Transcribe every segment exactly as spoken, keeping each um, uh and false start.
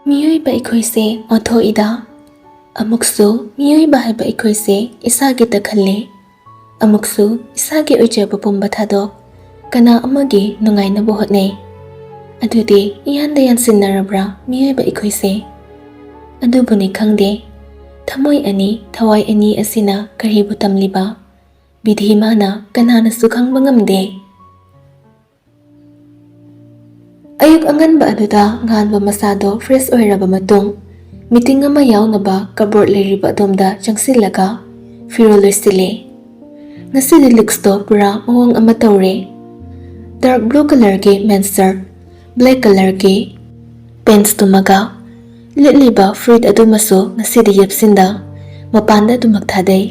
ꯃꯤꯑꯣꯏꯕ ꯑꯩꯈꯣꯏꯁꯦ ꯑꯣꯟꯊꯣꯛꯏꯗ꯫ ꯑꯃꯨꯛꯁꯨ ꯃꯤꯑꯣꯏꯕ ꯍꯥꯏꯕ ꯑꯩꯈꯣꯏꯁꯦ ꯏꯁꯥꯒꯤꯇ ꯈꯜꯂꯦ, ꯑꯃꯨꯛꯁꯨ ꯏꯁꯥꯒꯤ ꯑꯣꯏꯖꯕ ꯄꯨꯝꯕ ꯊꯥꯗꯣꯛ꯫ ꯀꯅꯥ ꯑꯃꯒꯤ ꯅꯨꯡꯉꯥꯏꯅꯕ ꯍꯣꯠꯅꯩ꯫ ꯑꯗꯨꯗꯤ ꯏꯌꯥꯟꯗ ꯌꯥꯟꯁꯤꯟꯅꯔꯕ꯭ꯔꯥ ꯃꯤꯑꯣꯏꯕ ꯑꯩꯈꯣꯏꯁꯦ? ꯑꯗꯨꯕꯨꯅꯤ ꯈꯪꯗꯦ, ꯊꯃꯣꯏ ꯑꯅꯤ, ꯊꯋꯥꯏ ꯑꯅꯤ ꯑꯁꯤꯅ ꯀꯔꯤꯕꯨ ꯇꯝꯂꯤꯕ? ꯕꯤꯙꯤ ꯃꯥꯅ ꯀꯅꯥꯅꯁꯨ ꯈꯪꯕ ꯉꯝꯗꯦ꯫ ꯑꯌꯨꯛ ꯑꯉꯟꯕ ꯑꯗꯨꯗ ꯉꯥꯟꯕ ꯃꯁꯥꯗꯣ ꯐ꯭ꯔꯦꯁ ꯑꯣꯏꯔꯕ ꯃꯇꯨꯡ, ꯃꯤꯇꯤꯡ ꯑꯃ ꯌꯥꯎꯅꯕ ꯀꯕꯣꯔꯗ ꯂꯩꯔꯤꯕ ꯑꯗꯣꯝꯗ ꯆꯪꯁꯤꯜꯂꯒ ꯐꯤꯔꯣꯜ ꯂꯣꯏꯁꯤꯜꯂꯦ꯫ ꯉꯁꯤꯗꯤ ꯂꯨꯛꯁꯇꯣ ꯄꯨꯔꯥ ꯃꯑꯣꯡ ꯑꯃ ꯇꯧꯔꯦ꯫ ꯗꯥꯔꯛ ꯕ꯭ꯂꯨ ꯀꯂꯔꯒꯤ ꯃꯦꯟꯁ ꯁꯔꯠ, ꯕ꯭ꯂꯦꯛ ꯀꯂꯔꯒꯤ ꯄꯦꯟꯁꯇꯨꯃꯒ, ꯂꯤꯠꯂꯤꯕ ꯐꯨꯔꯤꯠ ꯑꯗꯨꯃꯁꯨ ꯉꯁꯤꯗꯤ ꯌꯦꯞꯁꯤꯟꯗ ꯃꯄꯥꯟꯗ ꯑꯗꯨꯃꯛ ꯊꯥꯗꯩ꯫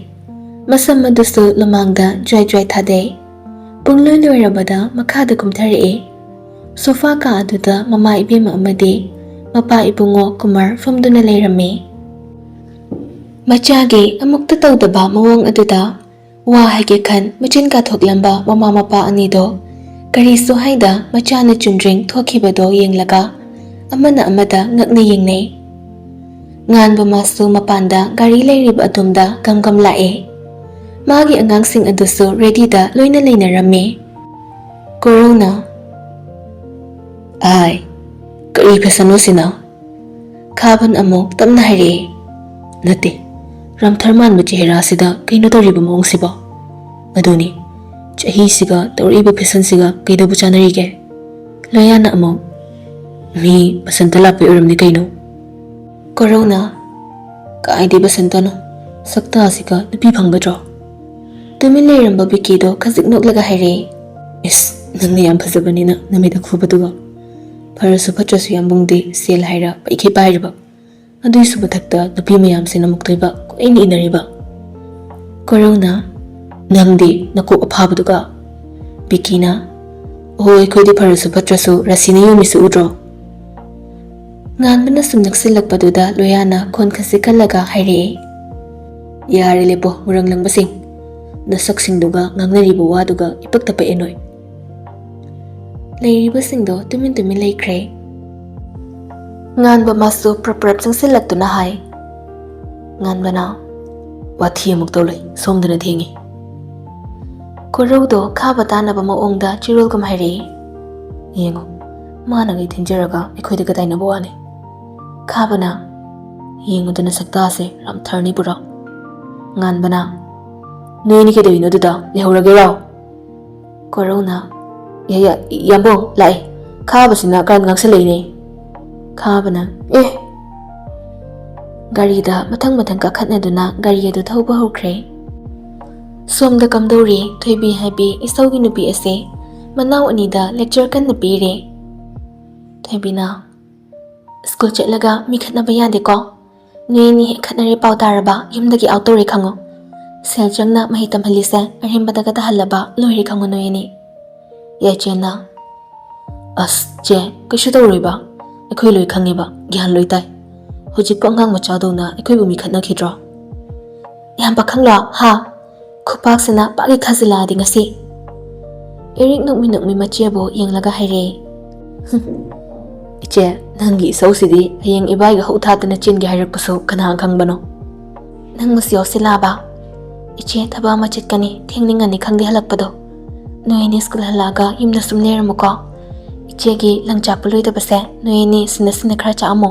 ꯃꯁꯝ ꯑꯗꯨꯁꯨ ꯂꯨꯃꯥꯡꯗ ꯖ꯭ꯋꯥꯏ ꯖ꯭ꯋꯥꯏ ꯊꯥꯗꯩ꯫ ꯄꯨꯡꯂꯣꯏ ꯂꯣꯏꯔꯕꯗ ꯃꯈꯥꯗ ꯀꯨꯝꯊꯔꯛꯏ꯫ ꯁꯣꯐꯥ ꯀꯥ ꯑꯗꯨꯗ ꯃꯃꯥ ꯏꯕꯦꯝꯃ ꯑꯃꯗꯤ ꯃꯄꯥ ꯏꯕꯨꯡꯉꯣ ꯀꯨꯃꯥꯔ ꯐꯝꯗꯨꯅ ꯂꯩꯔꯝꯃꯤ꯫ ꯃꯆꯥꯒꯤ ꯑꯃꯨꯛꯇ ꯇꯧꯗꯕ ꯃꯑꯣꯡ ꯑꯗꯨꯗ ꯋꯥ ꯍꯥꯏꯒꯦ ꯈꯟ ꯃꯆꯤꯟ ꯀꯥꯊꯣꯛꯂꯝꯕ ꯃꯃꯥ ꯃꯄꯥ ꯑꯅꯤꯗꯣ ꯀꯔꯤꯁꯨ ꯍꯥꯏꯗ ꯃꯆꯥꯅ ꯆꯨꯝꯗ꯭ꯔꯤꯡ ꯊꯣꯛꯈꯤꯕꯗꯣ ꯌꯦꯡꯂꯒ ꯑꯃꯅ ꯑꯃꯗ ꯉꯛꯅ ꯌꯦꯡꯅꯩ꯫ ꯉꯥꯟꯕ ꯃꯥꯁꯨ ꯃꯄꯥꯟꯗ ꯒꯥꯔꯤ ꯂꯩꯔꯤꯕ ꯑꯗꯣꯝꯗ ꯒꯝ ꯒꯝ ꯂꯥꯛꯑꯦ꯫ ꯃꯥꯒꯤ ꯑꯉꯥꯡꯁꯤꯡ ꯑꯗꯨꯁꯨ ꯔꯦꯗꯤꯗ ꯂꯣꯏꯅ ꯂꯩꯅꯔꯝꯃꯦ꯫ ꯀꯣꯔꯧꯅ, "ꯑꯥꯏ, ꯀꯔꯤ ꯐꯦꯁꯟꯅꯣ ꯁꯤꯅ?" ꯈꯥꯕꯟ ꯑꯃꯨꯛ ꯇꯞꯅ ꯍꯥꯏꯔꯛꯑꯦ, "ꯅꯠꯇꯦ, ꯔꯝꯊꯔ ꯃꯥꯟꯕ ꯆꯦꯍꯦꯔꯥꯁꯤꯗ ꯀꯩꯅꯣ ꯇꯧꯔꯤꯕ ꯃꯑꯣꯡꯁꯤꯕꯣ? ꯑꯗꯨꯅꯤ, ꯆꯍꯤꯁꯤꯒ ꯇꯧꯔꯛꯏꯕ ꯐꯦꯁꯟꯁꯤꯒ ꯀꯩꯗꯧꯕ ꯆꯥꯟꯅꯔꯤꯒꯦ?" ꯂꯣꯌꯥꯅ ꯑꯃꯨꯛ, "ꯃꯤ ꯕꯁꯟꯇ ꯂꯥꯛꯄꯩ ꯑꯣꯏꯔꯝꯅꯤ ꯀꯩꯅꯣ?" ꯀꯣꯔꯧꯅ, "ꯀꯥꯏꯗꯩ ꯕꯁꯟꯇꯅꯣ? ꯁꯛꯇꯥꯁꯤꯒ ꯅꯨꯄꯤ ꯐꯪꯒꯗ꯭ꯔꯣ?" ꯇꯨꯃꯤꯟ ꯂꯩꯔꯝꯕ ꯕꯤꯀꯤꯗꯣ ꯈꯖꯤꯛ ꯅꯣꯛꯂꯒ ꯍꯥꯏꯔꯛꯑꯦ, "ꯏꯁ, ꯅꯪꯅ ꯌꯥꯝ ꯐꯖꯕꯅꯤꯅ ꯅꯃꯤꯠ ꯑꯈꯨꯕꯗꯨꯒ꯫ ꯐꯔꯁꯨ ꯐꯠꯇ꯭ꯔꯁꯨ ꯌꯥꯝꯕꯨꯡꯗꯤ ꯁꯦꯜ ꯍꯥꯏꯔ ꯄꯩꯈꯩ ꯄꯥꯏꯔꯤꯕ꯫ ꯑꯗꯨꯏꯁꯨ ꯃꯊꯛꯇ ꯅꯨꯄꯤ ꯃꯌꯥꯝꯁꯤꯅ ꯃꯨꯛꯇꯣꯏꯕ ꯀꯣꯏꯏꯟ ꯏꯟꯅꯔꯤꯕ꯫" ꯀꯣꯔꯧꯅ, "ꯅꯪꯗꯤ ꯅꯀꯣꯛ ꯑꯐꯥꯕꯗꯨꯒ꯫" ꯕꯤꯀꯤꯅ, "ꯑꯣ, ꯑꯩꯈꯣꯏꯗꯤ ꯐꯔꯁꯨ ꯐꯠꯇ꯭ꯔꯁꯨ ꯔꯥꯁꯤꯅ ꯌꯣꯝꯃꯤꯁꯨ ꯎꯗ꯭ꯔꯣ?" ꯉꯥꯟꯕꯅ ꯁꯨꯝ ꯅꯛꯁꯤꯜꯂꯛꯄꯗꯨꯗ ꯂꯣꯌꯥꯅ ꯈꯣꯟ ꯈꯖꯤꯛ ꯀꯜꯂꯒ ꯍꯥꯏꯔꯛꯑꯦ, "ꯌꯥꯔꯦ, ꯂꯦꯞꯄꯣ, ꯃꯨꯔꯪ ꯂꯪꯕꯁꯤꯡ꯫ ꯅꯁꯛꯁꯤꯡꯗꯨꯒ ꯉꯥꯡꯅꯔꯤꯕ ꯋꯥꯗꯨꯒ ꯏꯄꯛꯇ ꯄꯛꯑꯦ ꯅꯣꯏ꯫" ꯂꯩꯔꯤꯕꯁꯤꯡꯗꯣ ꯇꯨꯃꯤꯟ ꯇꯨꯃꯤꯟ ꯂꯩꯈ꯭ꯔꯦ꯫ ꯉꯥꯟꯕ ꯃꯥꯁꯨ ꯄ꯭ꯔꯞ ꯄ꯭ꯔꯞ ꯆꯪꯁꯤꯜꯂꯛꯇꯨꯅ ꯍꯥꯏ꯫ ꯉꯥꯟꯕꯅ, "ꯋꯥꯊꯤ ꯑꯃꯨꯛ ꯇꯧ ꯂꯩ, ꯁꯣꯝꯗꯅ ꯊꯦꯡꯉꯤ꯫" ꯀꯣꯔꯧꯗꯣ ꯈꯥꯕ ꯇꯥꯅꯕ ꯃꯑꯣꯡꯗ ꯆꯤꯔꯣꯜꯒꯨꯝ ꯍꯥꯏꯔꯛꯏ꯫ "ꯌꯦꯡꯉꯣ, ꯃꯥꯅ ꯉꯩ ꯊꯤꯟꯖꯔꯒ ꯑꯩꯈꯣꯏꯗꯒ ꯇꯥꯏꯅꯕ ꯋꯥꯅꯤ꯫" ꯈꯥꯕꯅ, "ꯌꯦꯡꯉꯨꯗꯅ ꯁꯛꯇꯥꯁꯦ, ꯔꯥꯝꯊꯔꯅꯤ ꯄꯨꯔꯥ꯫" ꯉꯥꯟꯕꯅ, "ꯅꯣꯏ ꯑꯅꯤ ꯀꯩꯗꯧꯔꯤꯅꯣ ꯑꯗꯨꯗ? ꯂꯩꯍꯧꯔꯒꯦꯔꯣ?" ꯀꯣꯔꯧꯅ, "ꯌꯥ, ꯌꯥ, ꯌꯥꯝꯕꯧ ꯂꯥꯛꯑꯦ꯫ ꯈꯥꯕꯁꯤꯅ ꯀꯔꯝ ꯉꯥꯡꯁꯜꯂꯛꯏꯅꯦ?" ꯈꯥꯕꯅ, "ꯑꯦ!" ꯒꯥꯔꯤꯗ ꯃꯊꯪ ꯃꯊꯪ ꯀꯥꯈꯠꯅꯗꯨꯅ ꯒꯥꯔꯤ ꯑꯗꯨ ꯊꯧꯕ ꯍꯧꯈ꯭ꯔꯦ꯫ ꯁꯣꯝꯗ ꯀꯝꯗꯧꯔꯤ? ꯊꯣꯏꯕꯤ ꯍꯥꯏꯕꯤ ꯏꯁꯧꯒꯤ ꯅꯨꯄꯤ ꯑꯁꯦ ꯃꯅꯥꯎ ꯑꯅꯤꯗ lecture ꯀꯟꯅ ꯄꯤꯔꯦ꯫ ꯊꯣꯏꯕꯤꯅ, "ꯁ꯭ꯀꯨꯜ ꯆꯠꯂꯒ ꯃꯤ ꯈꯠꯅꯕ ꯌꯥꯗꯦꯀꯣ꯫ ꯅꯣꯏ ꯑꯅꯤ ꯍꯦꯛ ꯈꯠꯅꯔꯦ ꯄꯥꯎ ꯇꯥꯔꯕ, ꯌꯨꯝꯗꯒꯤ out ꯇꯧꯔꯦ ꯈꯪꯉꯣ꯫ ꯁꯦꯜ ꯆꯪꯅ ꯃꯍꯩ ꯇꯝꯍꯜꯂꯤꯁꯦ ꯑꯔꯦꯝꯕꯗꯒ ꯇꯥꯍꯜꯂꯕ ꯂꯣꯏꯔꯦ ꯈꯪꯉꯣ ꯅꯣꯏ ꯑꯅꯤ꯫" ꯌꯥꯏꯆꯦꯅ, "ꯑꯁ ꯆꯦ, ꯀꯩꯁꯨ ꯇꯧꯔꯣꯏꯕ꯫ ꯑꯩꯈꯣꯏ ꯂꯣꯏ ꯈꯪꯉꯦꯕ, ꯒ꯭ꯌꯥꯟ ꯂꯣꯏ ꯇꯥꯏ꯫ ꯍꯧꯖꯤꯛꯄꯨ ꯑꯉꯥꯡ ꯃꯆꯥꯗꯧꯅ ꯑꯩꯈꯣꯏꯕꯨ ꯃꯤ ꯈꯠꯅꯈꯤꯗ꯭ꯔꯣ?" "ꯌꯥꯝ ꯄꯥꯈꯪꯂꯣ ꯍꯥ? ꯈꯨꯄꯥꯛꯁꯤꯅ ꯄꯥꯛ ꯍꯦꯛ ꯊꯥꯖꯤꯜꯂꯛꯑꯗꯤ ꯉꯁꯤ꯫" ꯏꯔꯤꯛ ꯅꯣꯛꯃꯤ ꯅꯣꯛꯃꯤ ꯃꯆꯦꯕꯨ ꯌꯦꯡꯂꯒ ꯍꯥꯏꯔꯦ꯫ "ꯏꯆꯦ, ꯅꯪꯒꯤ ꯏꯁꯧꯁꯤꯗꯤ ꯍꯌꯦꯡ ꯏꯕꯥꯏꯒ ꯍꯧ ꯊꯥꯗꯅ ꯆꯦꯟꯒꯦ ꯍꯥꯏꯔꯛꯄꯁꯨ ꯀꯅꯥ ꯈꯪꯕꯅꯣ?" "ꯅꯪ ꯃꯁꯤ ꯌꯥꯎꯁꯤꯜꯂꯛꯑꯕ? ꯏꯆꯦ ꯊꯕꯛ ꯑꯃ ꯆꯠꯀꯅꯤ, ꯊꯦꯡꯅꯤꯡꯉꯅꯤ ꯈꯪꯗꯦ ꯍꯜꯂꯛꯄꯗꯣ꯫ ꯅꯣꯏ ꯑꯅꯤ ꯁ꯭ꯀꯨꯜ ꯍꯜꯂꯛꯑꯒ ꯌꯨꯝꯗ ꯁꯨꯝ ꯂꯩꯔꯝꯃꯨꯀꯣ꯫ ꯏꯆꯦꯒꯤ ꯂꯪꯆꯥꯛꯄ ꯂꯣꯏꯗꯕꯁꯦ ꯅꯣꯏ ꯑꯅꯤ ꯁꯤꯟꯅ ꯁꯤꯟꯅ ꯈꯔ ꯆꯥꯛꯑꯝꯃꯣ꯫"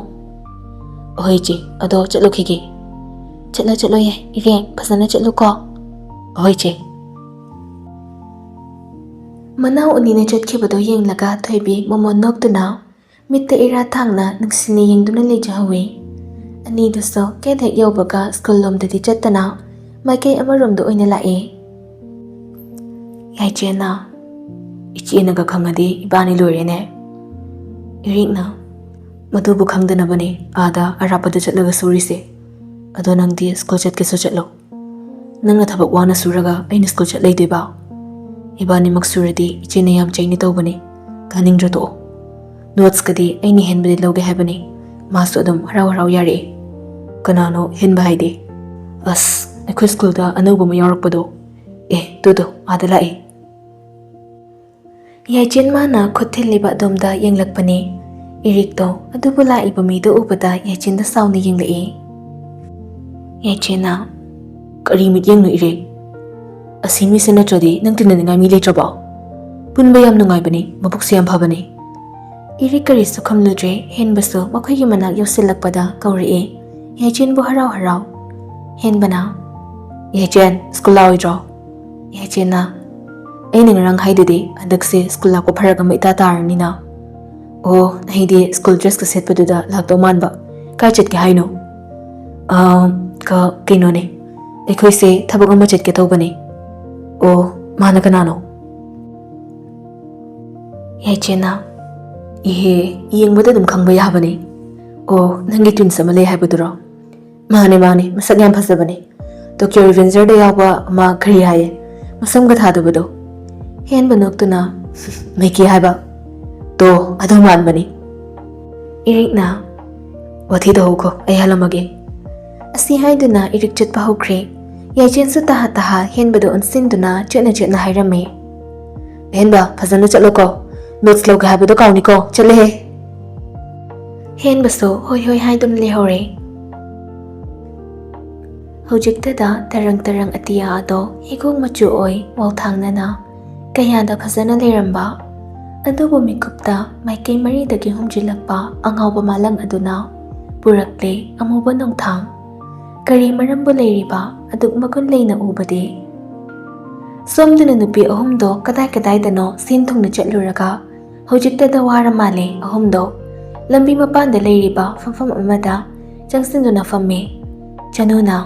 "ꯑꯍꯣꯏ ꯏꯆꯦ, ꯑꯗꯣ ꯆꯠꯂꯨꯈꯤꯒꯦ꯫" "ꯆꯠꯂꯣ ꯆꯠꯂꯣ ꯌꯥꯏ, ꯏꯔꯦꯡ ꯐꯖꯅ ꯆꯠꯂꯨꯀꯣ꯫" "ꯑꯍꯣꯏ ꯏꯆꯦ꯫" ꯃꯅꯥꯎ ꯑꯅꯤꯅ ꯆꯠꯈꯤꯕꯗꯨ ꯌꯦꯡꯂꯒ ꯊꯣꯏꯕꯤ ꯃꯃꯣꯟ ꯅꯣꯛꯇꯨꯅ ꯃꯤꯠꯇ ꯏꯔꯥ ꯊꯥꯡꯅ ꯅꯨꯡꯁꯤꯅ ꯌꯦꯡꯗꯨꯅ ꯂꯩꯖꯍꯧꯏ꯫ ꯑꯅꯤꯗꯨꯁꯨ ꯀꯦꯠ ꯍꯦꯛ ꯌꯧꯕꯒ ꯁ꯭ꯀꯨꯜ ꯂꯣꯝꯗꯗꯤ ꯆꯠꯇꯅ ꯃꯥꯏꯀꯩ ꯑꯃꯔꯣꯝꯗ ꯑꯣꯏꯅ ꯂꯥꯛꯏ꯫ ꯌꯥꯏꯆꯦꯅ, "ꯏꯆꯦꯅꯒ ꯈꯪꯉꯗꯤ ꯏꯕꯥꯅꯤ ꯂꯣꯏꯔꯦꯅꯦ꯫" ꯏꯔꯤꯛꯅ, "ꯃꯗꯨꯕꯨ ꯈꯪꯗꯅꯕꯅꯦ ꯑꯥꯗ ꯑꯔꯥꯞꯄꯗ ꯆꯠꯂꯒ ꯁꯨꯔꯤꯁꯦ꯫ ꯑꯗꯣ ꯅꯪꯗꯤ ꯁ꯭ꯀꯨꯜ ꯆꯠꯀꯦꯁꯨ ꯆꯠꯂꯣ꯫ ꯅꯪꯅ ꯊꯕꯛ ꯋꯥꯅ ꯁꯨꯔꯒ ꯑꯩꯅ ꯁ꯭ꯀꯨꯜ ꯆꯠ ꯂꯩꯗꯣꯏꯕ? ꯏꯕꯥꯅꯤꯃꯛ ꯁꯨꯔꯗꯤ ꯏꯆꯦꯅ ꯌꯥꯝ ꯆꯩꯅꯤ ꯇꯧꯕꯅꯦ꯫ ꯀꯥꯅꯤꯡꯗ꯭ꯔ ꯇꯣꯛꯑꯣ꯫ ꯅꯣꯠꯁꯀꯗꯤ ꯑꯩꯅ ꯍꯦꯟꯕꯗꯤ ꯂꯧꯒꯦ ꯍꯥꯏꯕꯅꯤ꯫" ꯃꯥꯁꯨ ꯑꯗꯨꯝ ꯍꯔꯥꯎ ꯍꯔꯥꯎ ꯌꯥꯔꯛꯑꯦ꯫ "ꯀꯅꯥꯅꯣ ꯍꯦꯟꯕ ꯍꯥꯏꯗꯤ?" "ꯑꯁ, ꯑꯩꯈꯣꯏ ꯁ꯭ꯀꯨꯜꯗ ꯑꯅꯧꯕ ꯑꯃ ꯌꯥꯎꯔꯛꯄꯗꯣ꯫ ꯑꯦ, ꯇꯨꯗꯣ, ꯑꯥꯗ ꯂꯥꯛꯑꯦ꯫" ꯌꯥꯏꯆꯦꯟ ꯃꯥꯅ ꯈꯨꯠ ꯊꯤꯜꯂꯤꯕ ꯑꯗꯣꯝꯗ ꯌꯦꯡꯂꯛꯄꯅꯤ꯫ ꯏꯔꯤꯛꯇꯣ ꯑꯗꯨꯕꯨ ꯂꯥꯛꯏꯕ ꯃꯤꯗꯣ ꯎꯕꯗ ꯌꯥꯏꯆꯦꯟꯗ ꯁꯥꯎꯅ ꯌꯦꯡꯂꯛꯏ꯫ ꯌꯥꯏꯆꯦꯟꯅ, "ꯀꯔꯤ ꯃꯤꯠꯌꯦꯡꯅꯣ ꯏꯔꯤꯛ? ꯑꯁꯤ ꯃꯤꯁꯦ ꯅꯠꯇ꯭ꯔꯗꯤ ꯅꯪ ꯇꯤꯟꯅꯅꯤꯡꯉꯥꯏ ꯃꯤ ꯂꯩꯇ꯭ꯔꯕꯣ? ꯄꯨꯟꯕ ꯌꯥꯝ ꯅꯨꯡꯉꯥꯏꯕꯅꯤ, ꯃꯕꯨꯛꯁꯨ ꯌꯥꯝ ꯐꯕꯅꯤ꯫" ꯏꯔꯤꯛ ꯀꯔꯤꯁꯨ ꯈꯨꯝꯂꯨꯗ꯭ꯔꯦ꯫ ꯍꯦꯟꯕꯁꯨ ꯃꯈꯣꯏꯒꯤ ꯃꯅꯥꯛ ꯌꯧꯁꯤꯜꯂꯛꯄꯗ ꯀꯧꯔꯛꯑꯦ, ꯌꯥꯏꯆꯦꯟꯕꯨ ꯍꯔꯥꯎ ꯍꯔꯥꯎ꯫ ꯍꯦꯟꯕꯅ, "ꯌꯥꯏꯆꯦꯟ, ꯁ꯭ꯀꯨꯜ ꯂꯥꯛꯑꯣꯏꯗ꯭ꯔꯣ?" ꯌꯥꯏꯆꯦꯟꯅ, "ꯑꯩꯅ ꯉꯔꯥꯡ ꯍꯥꯏꯗꯨꯗꯤ ꯍꯟꯗꯛꯁꯦ ꯁ꯭ꯀꯨꯜ ꯂꯥꯛꯄ ꯐꯔꯛ ꯑꯃ ꯏꯇꯥ ꯇꯥꯔꯅꯤꯅ꯫" "ꯑꯣ, ꯑꯩꯗꯤ ꯁ꯭ꯀꯨꯜ ꯗ꯭ꯔꯦꯁꯀ ꯁꯦꯠꯄꯗꯨꯗ ꯂꯥꯛꯇꯧ ꯃꯥꯟꯕ꯫ ꯀꯥꯏ ꯆꯠꯀꯦ ꯍꯥꯏꯅꯣ?" "ꯑꯥ, ꯀ-, ꯀꯩꯅꯣꯅꯦ, ꯑꯩꯈꯣꯏꯁꯦ ꯊꯕꯛ ꯑꯃ ꯆꯠꯀꯦ ꯇꯧꯕꯅꯦ꯫" "ꯑꯣ, ꯃꯥꯅ ꯀꯅꯥꯅꯣ?" ꯌꯥꯏꯆꯦꯟꯅ, "ꯏꯍꯦ, ꯌꯦꯡꯕꯗ ꯑꯗꯨꯝ ꯈꯪꯕ ꯌꯥꯕꯅꯦ꯫ ꯑꯣ, ꯅꯪꯒꯤ ꯇ꯭ꯋꯤꯟꯁ ꯑꯃ ꯂꯩ ꯍꯥꯏꯕꯗꯨꯔꯣ?" "ꯃꯥꯅꯦ, ꯃꯥꯅꯦ, ꯃꯁꯛ ꯌꯥꯝ ꯐꯖꯕꯅꯦ꯫ ꯇꯣꯀꯤꯌꯣ ꯔꯤꯚꯦꯟꯖꯔꯗ ꯌꯥꯎꯕ ꯑꯃ ꯀꯔꯤ ꯍꯥꯏꯌꯦ? ꯃꯁꯝꯒ ꯊꯥꯗꯕꯗꯣ꯫" ꯍꯦꯟꯕ ꯅꯣꯛꯇꯨꯅ, "ꯃꯤꯀꯤ ꯍꯥꯏꯕ? ꯇꯣ, ꯑꯗꯨ ꯃꯥꯟꯕꯅꯤ꯫" ꯏꯔꯤꯛꯅ, "ꯋꯥꯊꯤ ꯇꯧꯍꯧꯀꯣ, ꯑꯩ ꯍꯜꯂꯝꯃꯒꯦ꯫" ꯑꯁꯤ ꯍꯥꯏꯗꯨꯅ ꯏꯔꯤꯛ ꯆꯠꯄ ꯍꯧꯈ꯭ꯔꯦ꯫ ꯌꯥꯏꯆꯦꯟꯁꯨ ꯇꯍꯥ ꯇꯍꯥ ꯍꯦꯟꯕꯗꯨ ꯑꯣꯟꯁꯤꯟꯗꯨꯅ ꯆꯦꯠꯅ ꯆꯦꯠꯅ ꯍꯥꯏꯔꯝꯃꯤ, "ꯍꯦꯟꯕ, ꯐꯖꯅ ꯆꯠꯂꯣꯀꯣ꯫ ꯅꯣꯠꯁ ꯂꯧꯒꯦ ꯍꯥꯏꯕꯗꯣ ꯀꯥꯎꯅꯤꯀꯣ꯫ ꯆꯠꯂꯦꯍꯦ꯫" ꯍꯦꯟꯕꯁꯨ ꯍꯣꯏ ꯍꯣꯏ ꯍꯥꯏꯗꯨꯅ ꯂꯩꯍꯧꯔꯦ꯫ ꯍꯧꯖꯤꯛꯇꯗ ꯇꯔꯪ ꯇꯔꯪ ꯑꯇꯤꯌꯥ ꯑꯗꯣ ꯍꯤꯒꯣꯛ ꯃꯆꯨ ꯑꯣꯏ ꯋꯥꯎꯊꯥꯡꯅꯅ ꯀꯌꯥꯗ ꯐꯖꯅ ꯂꯩꯔꯝꯕ꯫ ꯑꯗꯨꯕꯨ ꯃꯤꯀꯨꯞꯇ ꯃꯥꯏꯀꯩ ꯃꯔꯤꯗꯒꯤ ꯍꯨꯝꯖꯤꯜꯂꯛꯄ ꯑꯉꯥꯎꯕ ꯃꯥꯂꯪ ꯑꯗꯨꯅ ꯄꯨꯔꯛꯂꯦ ꯑꯃꯨꯕ ꯅꯣꯡꯊꯥꯡ꯫ ꯀꯔꯤ ꯃꯔꯝꯕꯨ ꯂꯩꯔꯤꯕ ꯑꯗꯨꯛ ꯃꯒꯨꯟ ꯂꯩꯅ ꯎꯕꯗꯤ? ꯁꯣꯝꯗꯅ ꯅꯨꯄꯤ ꯑꯍꯨꯝꯗꯣ ꯀꯗꯥꯏ ꯀꯗꯥꯏꯗꯅꯣ ꯁꯤꯟ ꯊꯨꯡꯅ ꯆꯠꯂꯨꯔꯒ ꯍꯧꯖꯤꯛꯇꯗ ꯋꯥꯔ ꯃꯥꯜꯂꯦ ꯑꯍꯨꯝꯗꯣ꯫ ꯂꯝꯕꯤ ꯃꯄꯥꯟꯗ ꯂꯩꯔꯤꯕ ꯐꯝꯐꯝ ꯑꯃꯗ ꯆꯪꯁꯤꯟꯗꯨꯅ ꯐꯝꯃꯤ꯫ ꯆꯅꯨꯅ,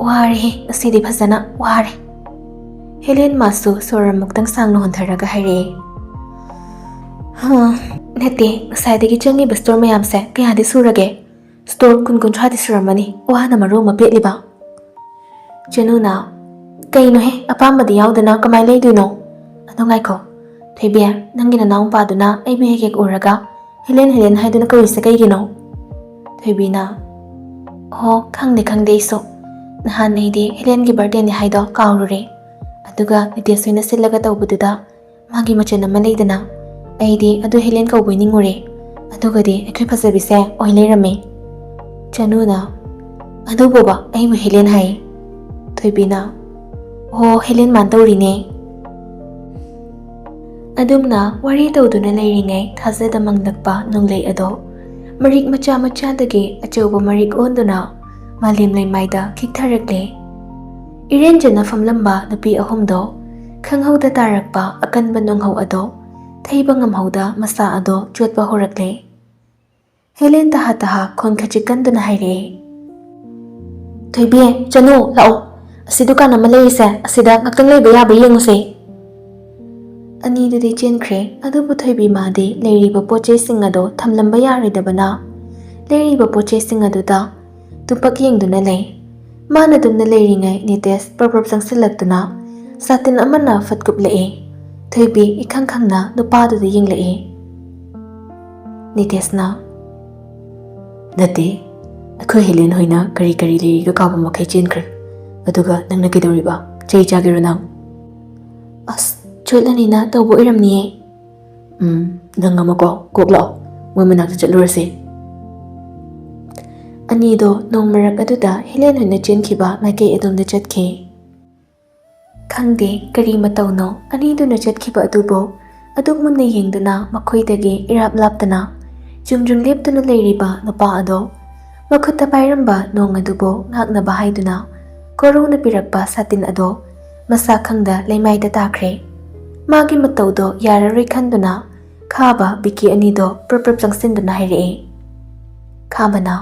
"ꯋꯥꯔꯦꯍꯦ, ꯉꯁꯤꯗꯤ ꯐꯖꯅ ꯋꯥꯔꯦ꯫" ꯍꯦꯂꯦꯟ ꯃꯥꯁꯨ ꯁꯣꯔ ꯑꯃꯨꯛꯇꯪ ꯁꯥꯡꯅ ꯍꯣꯟꯊꯔꯒ ꯍꯥꯏꯔꯛꯑꯦ, "ꯍꯥ, ꯅꯠꯇꯦ, ꯉꯁꯥꯏꯗꯒꯤ ꯆꯪꯉꯤꯕ ꯁ꯭ꯇꯣꯔ ꯃꯌꯥꯝꯁꯦ ꯀꯌꯥꯗꯤ ꯁꯨꯔꯒꯦ? ꯁ꯭ꯇꯣꯔ ꯀꯨꯟ ꯀꯨꯟꯊ꯭ꯔꯥꯗꯤ ꯁꯨꯔꯝꯃꯅꯤ, ꯋꯥꯅ ꯃꯔꯣꯜ ꯑꯃ ꯄꯦꯠꯂꯤꯕ꯫" ꯆꯅꯨꯅ, "ꯀꯩꯅꯣꯍꯦ, ꯑꯄꯥꯝꯕꯗꯤ ꯌꯥꯎꯗꯅ ꯀꯃꯥꯏ ꯂꯩꯗꯣꯏꯅꯣ? ꯑꯗꯣ ꯉꯥꯏꯈꯣ, ꯊꯣꯏꯕꯤ, ꯅꯪꯒꯤ ꯅꯅꯥꯎ ꯅꯨꯄꯥꯗꯨꯅ ꯑꯩꯕꯨ ꯍꯦꯛ ꯍꯦꯛ ꯎꯔꯒ ꯍꯦꯂꯦꯟ ꯍꯦꯂꯦꯟ ꯍꯥꯏꯗꯨꯅ ꯀꯧꯔꯤꯁꯦ ꯀꯩꯒꯤꯅꯣ?" ꯊꯣꯏꯕꯤꯅ, "ꯑꯣ, ꯈꯪꯗꯦ ꯈꯪꯗꯦ ꯑꯩꯁꯨ꯫ ꯅꯍꯥꯟ ꯑꯩꯗꯤ ꯍꯦꯂꯦꯟꯒꯤ ꯕꯥꯔꯗꯦꯅꯦ ꯍꯥꯏꯗꯣ ꯀꯥꯎꯔꯨꯔꯦ꯫ ꯑꯗꯨꯒ ꯅꯤꯇꯦꯁ ꯍꯣꯏꯅ ꯁꯤꯜꯂꯒ ꯇꯧꯕꯗꯨꯗ ꯃꯥꯒꯤ ꯃꯆꯟ ꯑꯃ ꯂꯩꯗꯅ, ꯑꯩꯗꯤ ꯑꯗꯨ ꯍꯦꯂꯦꯟ ꯀꯧꯕꯩ ꯅꯤꯡꯉꯨꯔꯦ꯫ ꯑꯗꯨꯒꯗꯤ ꯑꯩꯈꯣꯏ ꯐꯖꯕꯤꯁꯦ ꯑꯣꯏ ꯂꯩꯔꯝꯃꯦ꯫ ꯆꯅꯨꯅ, "ꯑꯗꯨꯕꯨꯕ ꯑꯩꯕꯨ ꯍꯦꯂꯦꯟ ꯍꯥꯏ?" ꯊꯣꯏꯕꯤꯅ, "ꯑꯣ, ꯍꯦꯂꯦꯟ ꯃꯥꯟ ꯇꯧꯔꯤꯅꯦ꯫" ꯑꯗꯨꯝꯅ ꯋꯥꯔꯤ ꯇꯧꯗꯨꯅ ꯂꯩꯔꯤꯉꯩ ꯊꯥꯖꯗ ꯃꯪꯂꯛꯄ ꯅꯣꯡꯂꯩ ꯑꯗꯣ ꯃꯔꯤꯛ ꯃꯆꯥ ꯃꯆꯥꯗꯒꯤ ꯑꯆꯧꯕ ꯃꯔꯤꯛ ꯑꯣꯟꯗꯨꯅ ꯃꯥꯂꯦꯝ ꯂꯩꯃꯥꯏꯗ ꯈꯤꯛꯊꯔꯛꯂꯦ꯫ ꯏꯔꯦꯟꯖꯅ ꯐꯝꯂꯝꯕ ꯅꯨꯄꯤ ꯑꯍꯨꯝꯗꯣ ꯈꯪꯍꯧꯗ ꯇꯥꯔꯛꯄ ꯑꯀꯟꯕ ꯅꯣꯡꯍꯧ ꯑꯗꯣ ꯊꯩꯕ ꯉꯝꯍꯧꯗ ꯃꯁꯥ ꯑꯗꯣ ꯆꯣꯠꯄ ꯍꯧꯔꯛꯂꯦ꯫ ꯍꯦꯂꯦꯟ ꯇꯍꯥ ꯇꯍꯥ ꯈꯣꯟ ꯈꯖꯤꯛ ꯀꯟꯗꯨꯅ ꯍꯥꯏꯔꯛꯑꯦ, "ꯊꯣꯏꯕꯤ, ꯆꯅꯨ, ꯂꯥꯛꯑꯣ꯫ ꯑꯁꯤ ꯗꯨꯀꯥꯟ ꯑꯃ ꯂꯩꯔꯤꯁꯦ, ꯑꯁꯤꯗ ꯉꯥꯛꯇꯪ ꯂꯩꯕ ꯌꯥꯕ꯭ꯔꯥ ꯌꯦꯡꯉꯨꯁꯦ꯫" ꯑꯅꯤꯗꯨꯗꯤ ꯆꯦꯟꯈ꯭ꯔꯦ, ꯑꯗꯨꯕꯨ ꯊꯣꯏꯕꯤ ꯃꯥꯗꯤ ꯂꯩꯔꯤꯕ ꯄꯣꯠ ꯆꯩꯁꯤꯡ ꯑꯗꯣ ꯊꯝꯂꯝꯕ ꯌꯥꯔꯣꯏꯗꯕꯅ ꯂꯩꯔꯤꯕ ꯄꯣꯠ ꯆꯩꯁꯤꯡ ꯑꯗꯨꯗ ꯇꯨꯝꯄꯛ ꯌꯦꯡꯗꯨꯅ ꯂꯩ꯫ ꯃꯥꯅ ꯇꯨꯝꯅ ꯂꯩꯔꯤꯉꯩ ꯅꯤꯇꯦꯁ ꯄ꯭ꯔꯞ ꯄ꯭ꯔꯞ ꯆꯪꯁꯤꯜꯂꯛꯇꯨꯅ ꯁꯥꯇꯤꯟ ꯑꯃꯅ ꯐꯠ ꯀꯨꯞꯂꯛꯑꯦ꯫ ꯊꯣꯏꯕꯤ ꯏꯈꯪ ꯈꯪꯅ ꯅꯨꯄꯥꯗꯨꯗ ꯌꯦꯡꯂꯛꯑꯦ꯫ ꯅꯤꯇꯦꯁꯅ, "ꯅꯠꯇꯦ, ꯑꯩꯈꯣꯏ ꯍꯦꯂꯦꯟ ꯍꯣꯏꯅ ꯀꯔꯤ ꯀꯔꯤ ꯂꯩꯔꯤꯒ ꯀꯥꯕ ꯃꯈꯩ ꯆꯦꯟꯈ꯭ꯔꯦ꯫ ꯑꯗꯨꯒ ꯅꯪꯅ ꯀꯩꯗꯧꯔꯤꯕ? ꯆꯩ ꯆꯥꯒꯦꯔꯣ ꯅꯪ?" "ꯑꯁ, ꯆꯣꯠꯂꯅꯤꯅ ꯇꯧꯕ ꯑꯣꯏꯔꯝꯅꯤꯌꯦ꯫" "ꯎꯝ, ꯅꯪ ꯑꯃꯀꯣ, ꯀꯣꯛ ꯂꯥꯛꯑꯣ, ꯃꯣꯏ ꯃꯅꯥꯛꯇ ꯆꯠꯂꯨꯔꯁꯦ꯫" ꯑꯅꯤꯗꯣ ꯅꯣꯡ ꯃꯔꯛ ꯑꯗꯨꯗ ꯍꯦꯂꯦꯟ ꯍꯣꯏꯅ ꯆꯦꯟꯈꯤꯕ ꯃꯥꯏꯀꯩ ꯑꯗꯣꯝꯗ ꯆꯠꯈꯤ꯫ ꯈꯪꯗꯦ ꯀꯔꯤ ꯃꯇꯧꯅꯣ, ꯑꯅꯤꯗꯨꯅ ꯆꯠꯈꯤꯕ ꯑꯗꯨꯕꯨ ꯑꯗꯨꯛ ꯃꯨꯟꯅ ꯌꯦꯡꯗꯨꯅ ꯃꯈꯣꯏꯗꯒꯤ ꯏꯔꯥꯞ ꯂꯥꯞꯇꯅ ꯆꯨꯝꯗ꯭ꯔꯤꯡ ꯂꯦꯞꯇꯨꯅ ꯂꯩꯔꯤꯕ ꯅꯨꯄꯥ ꯑꯗꯣ ꯃꯈꯨꯠꯇ ꯄꯥꯏꯔꯝꯕ ꯅꯣꯡ ꯑꯗꯨꯕꯨ ꯉꯥꯛꯅꯕ ꯍꯥꯏꯗꯨꯅ ꯀꯣꯔꯧꯅ ꯄꯤꯔꯛꯄ ꯁꯥꯇꯤꯟ ꯑꯗꯣ ꯃꯁꯥ ꯈꯪꯗ ꯂꯩꯃꯥꯏꯗ ꯇꯥꯈ꯭ꯔꯦ꯫ ꯃꯥꯒꯤ ꯃꯇꯧꯗꯣ ꯌꯥꯔꯔꯣꯏ ꯈꯟꯗꯨꯅ ꯈꯥꯕ ꯕꯤꯀꯤ ꯑꯅꯤꯗꯣ ꯄ꯭ꯔꯞ ꯄ꯭ꯔꯞ ꯆꯪꯁꯤꯟꯗꯨꯅ ꯍꯥꯏꯔꯛꯑꯦ꯫ ꯈꯥꯕꯅ,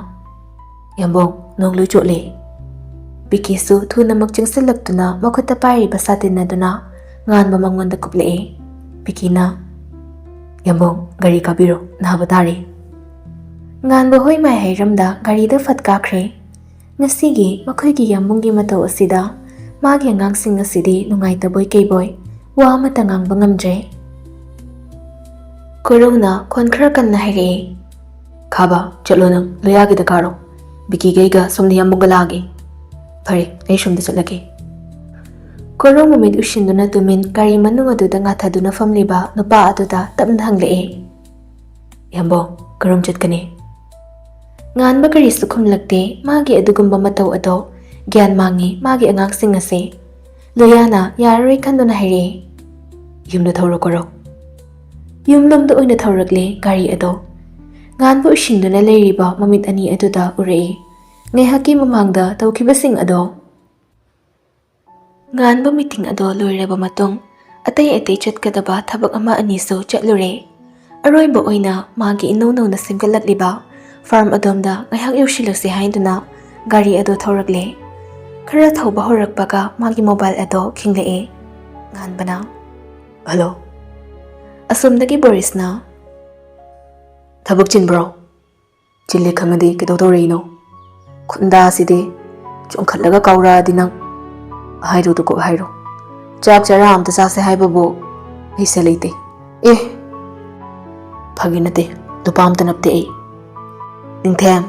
"ꯌꯥꯝꯕꯨꯡ, ꯅꯣꯡ ꯂꯣꯏ ꯆꯣꯠꯂꯦ꯫" ꯕꯤꯀꯤꯁꯨ ꯊꯨꯅꯃꯛ ꯆꯪꯁꯤꯜꯂꯛꯇꯨꯅ ꯃꯈꯨꯠꯇ ꯄꯥꯏꯔꯤꯕ ꯁꯥꯇꯤꯟ ꯑꯗꯨꯅ ꯉꯥꯟꯕ ꯃꯉꯣꯟꯗ ꯀꯨꯞꯂꯛꯑꯦ꯫ ꯕꯤꯀꯤꯅ, "ꯌꯥꯝꯕꯨꯡ, ꯒꯥꯔꯤ ꯀꯥꯕꯤꯔꯣ, ꯅꯥꯕ ꯇꯥꯔꯦ꯫" ꯉꯥꯟꯕ ꯍꯣꯏ ꯃꯥꯏ ꯍꯩꯔꯝꯗ ꯒꯥꯔꯤꯗ ꯐꯠ ꯀꯥꯈ꯭ꯔꯦ꯫ ꯉꯁꯤꯒꯤ ꯃꯈꯣꯏꯒꯤ ꯌꯥꯝꯕꯨꯡꯒꯤ ꯃꯇꯧ ꯑꯁꯤꯗ ꯃꯥꯒꯤ ꯑꯉꯥꯡꯁꯤꯡ ꯑꯁꯤꯗꯤ ꯅꯨꯡꯉꯥꯏꯇꯕꯣꯏ ꯀꯩꯕꯣꯏ ꯋꯥ ꯑꯃꯠꯇ ꯉꯥꯡꯕ ꯉꯝꯗ꯭ꯔꯦ꯫ ꯀꯣꯔꯧꯅ ꯈꯣꯟ ꯈꯔ ꯀꯟꯅ ꯍꯥꯏꯔꯛꯑꯦ, "ꯈꯥꯕ, ꯆꯠꯂꯣ ꯅꯪ, ꯂꯣꯌꯥꯒꯤꯗ ꯀꯥꯔꯣ꯫ ꯕꯤꯀꯤꯒ ꯑꯩꯒ ꯁꯣꯝꯗ ꯌꯥꯝꯕꯨꯡꯒ ꯂꯥꯛꯑꯒꯦ꯫" "ꯐꯔꯦ, ꯑꯩ ꯁꯣꯝꯗ ꯆꯠꯂꯒꯦ꯫" ꯀꯣꯔꯧ ꯃꯃꯤꯠ ꯎꯏꯁꯤꯟꯗꯨꯅ ꯇꯨꯃꯤꯟ ꯒꯥꯔꯤ ꯃꯅꯨꯡ ꯑꯗꯨꯗ ꯉꯥꯊꯗꯨꯅ ꯐꯝꯂꯤꯕ ꯅꯨꯄꯥ ꯑꯗꯨꯗ ꯇꯞꯅ ꯍꯪꯂꯛꯑꯦ, "ꯏꯌꯥꯝꯕꯣ, ꯀꯔꯣꯝ ꯆꯠꯀꯅꯤ?" ꯉꯥꯟꯕ ꯀꯔꯤꯁꯨ ꯈꯨꯝꯂꯛꯇꯦ꯫ ꯃꯥꯒꯤ ꯑꯗꯨꯒꯨꯝꯕ ꯃꯇꯧ ꯑꯗꯣ ꯒ꯭ꯌꯥꯟ ꯃꯥꯡꯉꯤ ꯃꯥꯒꯤ ꯑꯉꯥꯡꯁꯤꯡ ꯑꯁꯦ꯫ ꯂꯨꯌꯥꯅ ꯌꯥꯔꯔꯣꯏ ꯈꯟꯗꯨꯅ ꯍꯥꯏꯔꯛꯑꯦ, "ꯌꯨꯝꯗ ꯊꯧꯔꯣ ꯀꯣꯔꯧ꯫" ꯌꯨꯝꯂꯣꯝꯗ ꯑꯣꯏꯅ ꯊꯧꯔꯛꯂꯦ ꯒꯥꯔꯤ ꯑꯗꯣ꯫ ꯉꯥꯟꯕ ꯎꯏꯁꯤꯟꯗꯨꯅ ꯂꯩꯔꯤꯕ ꯃꯃꯤꯠ ꯑꯅꯤ ꯑꯗꯨꯗ ꯎꯔꯛꯏ ꯉꯥꯏꯍꯥꯛꯀꯤ ꯃꯃꯥꯡꯗ ꯇꯧꯈꯤꯕꯁꯤꯡ ꯑꯗꯣ꯫ ꯉꯥꯟꯕ ꯃꯤꯇꯤꯡ ꯑꯗꯣ ꯂꯣꯏꯔꯕ ꯃꯇꯨꯡ ꯑꯇꯩ ꯑꯇꯩ ꯆꯠꯀꯗꯕ ꯊꯕꯛ ꯑꯃ ꯑꯅꯤꯁꯨ ꯆꯠꯂꯨꯔꯦ꯫ ꯑꯔꯣꯏꯕ ꯑꯣꯏꯅ ꯃꯥꯒꯤ ꯏꯅꯧ ꯅꯧꯅ ꯁꯦꯝꯒꯠꯂꯛꯂꯤꯕ ꯐꯥꯔꯝ ꯑꯗꯣꯝꯗ ꯉꯥꯏꯍꯥꯛ ꯌꯧꯁꯤꯜꯂꯨꯁꯦ ꯍꯥꯏꯗꯨꯅ ꯒꯥꯔꯤ ꯑꯗꯣ ꯊꯧꯔꯛꯂꯦ꯫ ꯈꯔ ꯊꯧꯕ ꯍꯧꯔꯛꯄꯒ ꯃꯥꯒꯤ ꯃꯣꯕꯥꯏꯜ ꯑꯗꯣ ꯈꯤꯡꯂꯛꯑꯦ꯫ ꯉꯥꯟꯕꯅ, "ꯍꯜꯂꯣ꯫" ꯑꯁꯣꯝꯗꯒꯤ ꯕꯣꯔꯤꯁꯅ, "ꯊꯕꯛ ꯆꯤꯟꯕ꯭ꯔꯣ?" "ꯆꯤꯜꯂꯦ ꯈꯪꯉꯗꯤ ꯀꯩꯗꯧ ꯇꯧꯔꯛꯏꯅꯣ? ꯈꯨꯟꯗꯥꯁꯤꯗꯤ ꯆꯣꯡꯈꯠꯂꯒ ꯀꯥꯎꯔꯛꯑꯗꯤ ꯅꯪ꯫ ꯍꯥꯏꯔꯨꯗꯨ ꯀꯣꯛ ꯍꯥꯏꯔꯣ꯫ ꯆꯥꯛ ꯆꯔꯥ ꯑꯝꯇ ꯆꯥꯁꯦ ꯍꯥꯏꯕꯕꯨ ꯑꯩꯁꯦ ꯂꯩꯇꯦ꯫ ꯑꯦ, ꯐꯥꯒꯤ ꯅꯠꯇꯦ, ꯂꯨꯄꯥ ꯑꯝꯇ ꯅꯞꯇꯦ ꯑꯩ꯫ ꯅꯤꯡꯊꯦꯝ,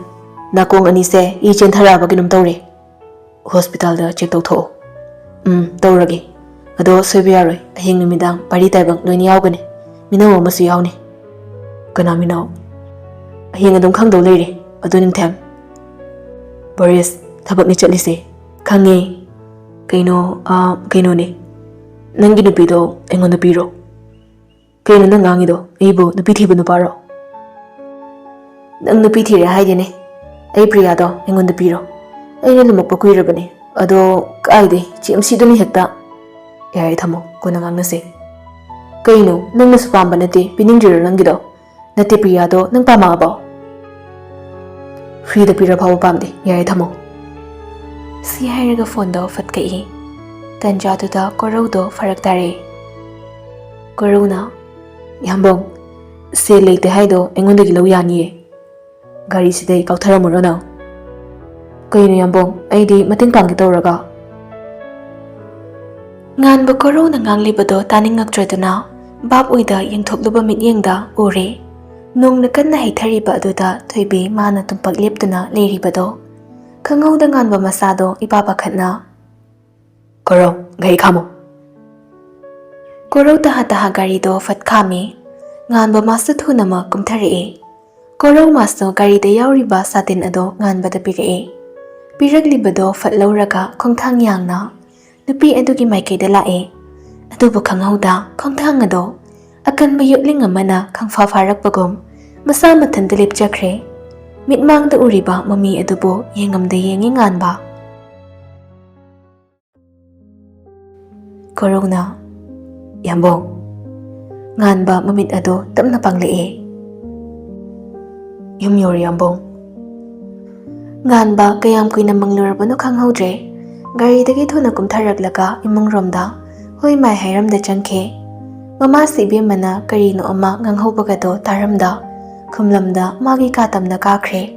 ꯅꯥꯀꯣꯡ ꯑꯅꯤꯁꯦ ꯏ ꯆꯦꯟꯊꯔꯛꯑꯕ ꯀꯩꯅꯣꯝ ꯇꯧꯔꯦ꯫ ꯍꯣꯁꯄꯤꯇꯥꯜꯗ ꯆꯦꯛ ꯇꯧꯊꯣꯛꯑꯣ꯫" "ꯎꯝ, ꯇꯧꯔꯒꯦ꯫ ꯑꯗꯣ ꯁꯣꯏꯕ ꯌꯥꯔꯣꯏ, ꯍꯌꯦꯡ ꯅꯨꯃꯤꯗꯥꯡ ꯄꯥꯔꯤ ꯇꯥꯏꯕꯪ ꯂꯣꯏꯅ ꯌꯥꯎꯒꯅꯤ꯫ ꯃꯤꯅꯧ ꯑꯃꯁꯨ ꯌꯥꯎꯅꯤ꯫" "ꯀꯅꯥ ꯃꯤꯅꯧ?" "ꯍꯌꯦꯡ ꯑꯗꯨꯝ ꯈꯪꯗꯧ ꯂꯩꯔꯦ꯫ ꯑꯗꯨ ꯅꯤꯡꯊꯦꯝ꯫" "ꯕꯣꯔꯤꯁ, ꯊꯕꯛꯅꯤ ꯆꯠꯂꯤꯁꯦ꯫" "ꯈꯪꯉꯦ꯫ ꯀꯩꯅꯣ, ꯑꯥ, ꯀꯩꯅꯣꯅꯦ, ꯅꯪꯒꯤ ꯅꯨꯄꯤꯗꯣ ꯑꯩꯉꯣꯟꯗ ꯄꯤꯔꯣ꯫" "ꯀꯩꯅꯣ ꯅꯪ ꯉꯥꯡꯉꯤꯗꯣ? ꯑꯩꯕꯨ ꯅꯨꯄꯤ ꯊꯤꯕ ꯅꯨꯄꯥꯔꯣ?" "ꯅꯪ ꯅꯨꯄꯤ ꯊꯤꯔꯦ ꯍꯥꯏꯗꯦꯅꯦ꯫ ꯑꯩ ꯄ꯭ꯔꯤꯌꯥꯗꯣ ꯑꯩꯉꯣꯟꯗ ꯄꯤꯔꯣ꯫ ꯑꯩꯅ ꯂꯨꯝꯃꯛꯄ ꯀꯨꯏꯔꯕꯅꯦ꯫ ꯑꯗꯣ ꯀꯥꯏꯗꯦ, ꯆꯦꯝꯁꯤꯗꯨꯅ ꯍꯦꯛꯇ꯫" "ꯌꯥꯔꯦ, ꯊꯝꯃꯣ, ꯀꯣꯟꯅ ꯉꯥꯡꯅꯁꯦ꯫" "ꯀꯩꯅꯣ, ꯅꯪꯅꯁꯨ ꯄꯥꯝꯕ ꯅꯠꯇꯦ, ꯄꯤꯅꯤꯡꯗ꯭ꯔꯤꯔꯣ ꯅꯪꯒꯤꯗꯣ? ꯅꯠꯇꯦ, ꯄ꯭ꯔꯤꯌꯥꯗꯣ ꯅꯪ ꯄꯥꯝꯃꯛꯑꯕꯣ?" "ꯐ꯭ꯔꯤꯗ ꯄꯤꯔ ꯐꯥꯎꯕ ꯄꯥꯝꯗꯦ, ꯌꯥꯔꯦ, ꯊꯝꯃꯣ꯫" ꯁꯤ ꯍꯥꯏꯔꯒ ꯐꯣꯟꯗꯣ ꯐꯠ ꯀꯛꯏ꯫ ꯇꯟꯖꯥꯗꯨꯗ ꯀꯣꯔꯧꯗꯣ ꯐꯔꯛ ꯇꯥꯔꯦ꯫ ꯀꯣꯔꯧꯅ, "ꯌꯥꯝꯕꯧ, ꯁꯦꯜ ꯂꯩꯇꯦ ꯍꯥꯏꯗꯣ ꯑꯩꯉꯣꯟꯗꯒꯤ ꯂꯧ ꯌꯥꯅꯤꯌꯦ꯫ ꯒꯥꯔꯤꯁꯤꯗꯩ ꯀꯥꯎꯊꯔꯝꯃꯨꯔꯣ ꯅꯪ꯫" "ꯀꯩꯅꯣ ꯌꯥꯝꯕꯧ, ꯑꯩꯗꯤ ꯃꯇꯦꯡ ꯄꯥꯡꯒꯦ ꯇꯧꯔꯒ꯫" ꯉꯥꯟꯕ ꯀꯣꯔꯧꯅ ꯉꯥꯡꯂꯤꯕꯗꯣ ꯇꯥꯅꯤꯡꯉꯛꯇ꯭ꯔꯗꯨꯅ ꯚꯥꯞ ꯑꯣꯏꯗ ꯌꯦꯡꯊꯣꯛꯂꯨꯕ ꯃꯤꯠꯌꯦꯡꯗ ꯎꯔꯦ꯫ ꯅꯣꯡꯅ ꯀꯟꯅ ꯍꯩꯊꯔꯤꯕ ꯑꯗꯨꯗ ꯊꯣꯏꯕꯤ ꯃꯥꯅ ꯇꯨꯝꯄꯥꯛ ꯂꯦꯞꯇꯨꯅ ꯂꯩꯔꯤꯕꯗꯣ ꯈꯪꯍꯧꯗ ꯉꯥꯟꯕ ꯃꯁꯥꯗꯣ ꯏꯄꯥ ꯄꯥꯈꯠꯅ, ꯀꯣꯔꯧ, ꯒꯥꯔꯤ ꯈꯥꯝꯃꯣ꯫ ꯀꯣꯔꯧ ꯇꯍꯥ ꯇꯍꯥ ꯒꯥꯔꯤꯗꯣ ꯐꯠ ꯈꯥꯝꯃꯤ꯫ ꯉꯥꯟꯕ ꯃꯥꯁꯨ ꯊꯨꯅꯃꯛ ꯀꯨꯝꯊꯔꯛꯑꯦ꯫ ꯀꯣꯔꯧ ꯃꯥꯁꯨ ꯒꯥꯔꯤꯗ ꯌꯥꯎꯔꯤꯕ ꯁꯥꯇꯤꯟ ꯑꯗꯣ ꯉꯥꯟꯕꯗ ꯄꯤꯔꯛꯑꯦ꯫ ꯄꯤꯔꯛꯂꯤꯕꯗꯣ ꯐꯠ ꯂꯧꯔꯒ ꯈꯣꯡꯊꯥꯡ ꯌꯥꯡꯅ ꯅꯨꯄꯤ ꯑꯗꯨꯒꯤ ꯃꯥꯏꯀꯩꯗ ꯂꯥꯛꯑꯦ꯫ ꯑꯗꯨꯕꯨ ꯈꯪꯍꯧꯗ ꯈꯣꯡꯊꯥꯡ ꯑꯗꯣ ꯑꯀꯟꯕ ꯌꯣꯠꯂꯤꯡ ꯑꯃꯅ ꯈꯪꯐꯥ ꯐꯥꯔꯛꯄꯒꯨꯝ ꯃꯁꯥ ꯃꯊꯟꯇ ꯂꯦꯞꯆꯈ꯭ꯔꯦ꯫ ꯃꯤꯠꯃꯥꯡꯗ ꯎꯔꯤꯕ ꯃꯃꯤ ꯑꯗꯨꯕꯨ ꯌꯦꯡꯉꯝꯗ ꯌꯦꯡꯉꯤ ꯉꯥꯟꯕ꯫ ꯀꯣꯔꯧꯅ, "ꯌꯥꯝꯕꯨꯡ꯫" ꯉꯥꯟꯕ ꯃꯃꯤꯠ ꯑꯗꯣ ꯇꯞꯅ ꯄꯥꯡꯂꯛꯑꯦ꯫ "ꯌꯨꯝ ꯌꯧꯔꯦ, ꯌꯥꯝꯕꯨꯡ꯫" ꯉꯥꯟꯕ ꯀꯌꯥꯝ ꯀꯨꯏꯅ ꯃꯪꯂꯨꯔꯕꯅꯣ ꯈꯪꯍꯧꯗ꯭ꯔꯦ꯫ ꯒꯥꯔꯤꯗꯒꯤ ꯊꯨꯅ ꯀꯨꯝꯊꯔꯛꯂꯒ ꯏꯃꯨꯡꯔꯣꯝꯗ ꯍꯣꯏ ꯃꯥꯏ ꯍꯥꯏꯔꯝꯗ ꯆꯪꯈꯤ꯫ ꯃꯃꯥꯁꯤ ꯏꯕꯦꯝꯃꯅ ꯀꯔꯤꯅꯣ ꯑꯃ ꯉꯥꯡꯍꯧꯕꯒꯗꯣ ꯇꯥꯔꯝꯗ ꯈꯨꯝꯂꯝꯗ ꯃꯥꯒꯤ ꯀꯥ ꯇꯝꯅ ꯀꯥꯈ꯭ꯔꯦ꯫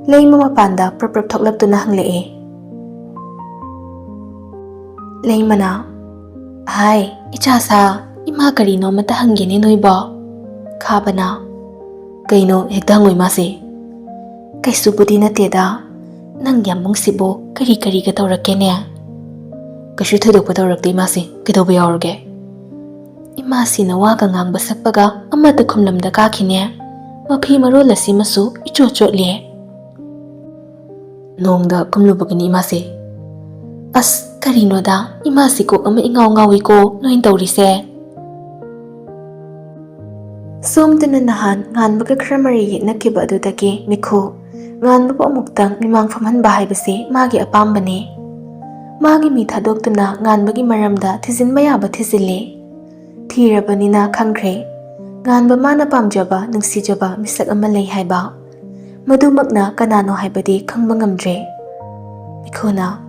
ꯂꯩꯃ ꯃꯄꯥꯟꯗ ꯄ꯭ꯔꯞ ꯄ꯭ꯔꯞ ꯊꯣꯛꯂꯛꯇꯨꯅ ꯍꯪꯂꯛꯑꯦ꯫ ꯂꯩꯃꯅ, "ꯍꯥꯏ, ꯏꯆꯥ ꯁꯥ, ꯏꯃꯥ ꯀꯔꯤꯅꯣ ꯑꯃꯇ ꯍꯪꯒꯦꯅꯦ ꯅꯣꯏꯕꯣ?" ꯈꯥꯕꯅ, "ꯀꯩꯅꯣ ꯍꯦꯛꯇ ꯍꯪꯉꯣ ꯏꯃꯥꯁꯦ?" "ꯀꯩꯁꯨꯕꯨꯗꯤ ꯅꯠꯇꯦꯗ, ꯅꯪ ꯌꯥꯝꯕꯨꯡꯁꯤꯕꯨ ꯀꯔꯤ ꯀꯔꯤꯒ ꯇꯧꯔꯛꯀꯦꯅꯦ?" "ꯀꯩꯁꯨ ꯊꯣꯏꯗꯣꯛꯄ ꯇꯧꯔꯛꯇꯦ ꯏꯃꯥꯁꯦ, ꯀꯩꯗꯧꯕ ꯌꯥꯎꯔꯒꯦ?" ꯏꯃꯥꯁꯤꯅ ꯋꯥꯒ ꯉꯥꯡꯕ ꯁꯛꯄꯒ ꯑꯃꯠꯇ ꯈꯨꯝꯂꯝꯗ ꯀꯥꯈꯤꯅꯦ꯫ ꯃꯐꯤ ꯃꯔꯣꯜ ꯑꯁꯤꯃꯁꯨ ꯏꯆꯣꯠ ꯆꯣꯠꯂꯦ꯫ "ꯅꯣꯡꯗ ꯀꯨꯝꯂꯨꯕꯒꯤꯅꯤ ꯏꯃꯥꯁꯦ꯫" "ꯑꯁ, ꯀꯔꯤꯅꯣꯗ, ꯏꯃꯥꯁꯤ ꯀꯣꯛ ꯑꯃ ꯏꯉꯥꯎ ꯉꯥꯎꯏꯀꯣ ꯅꯣꯏꯅ ꯇꯧꯔꯤꯁꯦ꯫" ꯁꯣꯝꯗꯅ ꯅꯍꯥꯟ ꯉꯥꯟꯕꯒ ꯈꯔ ꯃꯔꯩ ꯌꯦꯠꯅꯈꯤꯕ ꯑꯗꯨꯗꯒꯤ ꯃꯤꯈꯨ ꯉꯥꯟꯕꯕꯨ ꯑꯃꯨꯛꯇꯪ ꯃꯤꯃꯥꯡ ꯐꯝꯍꯟꯕ ꯍꯥꯏꯕꯁꯤ ꯃꯥꯒꯤ ꯑꯄꯥꯝꯕꯅꯤ꯫ ꯃꯥꯒꯤ ꯃꯤ ꯊꯥꯗꯣꯛꯇꯨꯅ ꯉꯥꯟꯕꯒꯤ ꯃꯔꯝꯗ ꯊꯤꯖꯤꯟꯕ ꯌꯥꯕ ꯊꯤꯖꯤꯜꯂꯤ꯫ ꯊꯤꯔꯕꯅꯤꯅ ꯈꯪꯈ꯭ꯔꯦ, ꯉꯥꯟꯕ ꯃꯥꯅ ꯄꯥꯝꯖꯕ, ꯅꯨꯡꯁꯤꯖꯕ ꯃꯤꯁꯛ ꯑꯃ ꯂꯩ ꯍꯥꯏꯕ꯫ ꯃꯗꯨꯃꯛꯅ ꯀꯅꯥꯅꯣ ꯍꯥꯏꯕꯗꯤ ꯈꯪꯕ ꯉꯝꯗ꯭ꯔꯦ꯫ ꯃꯤꯈꯨꯅ,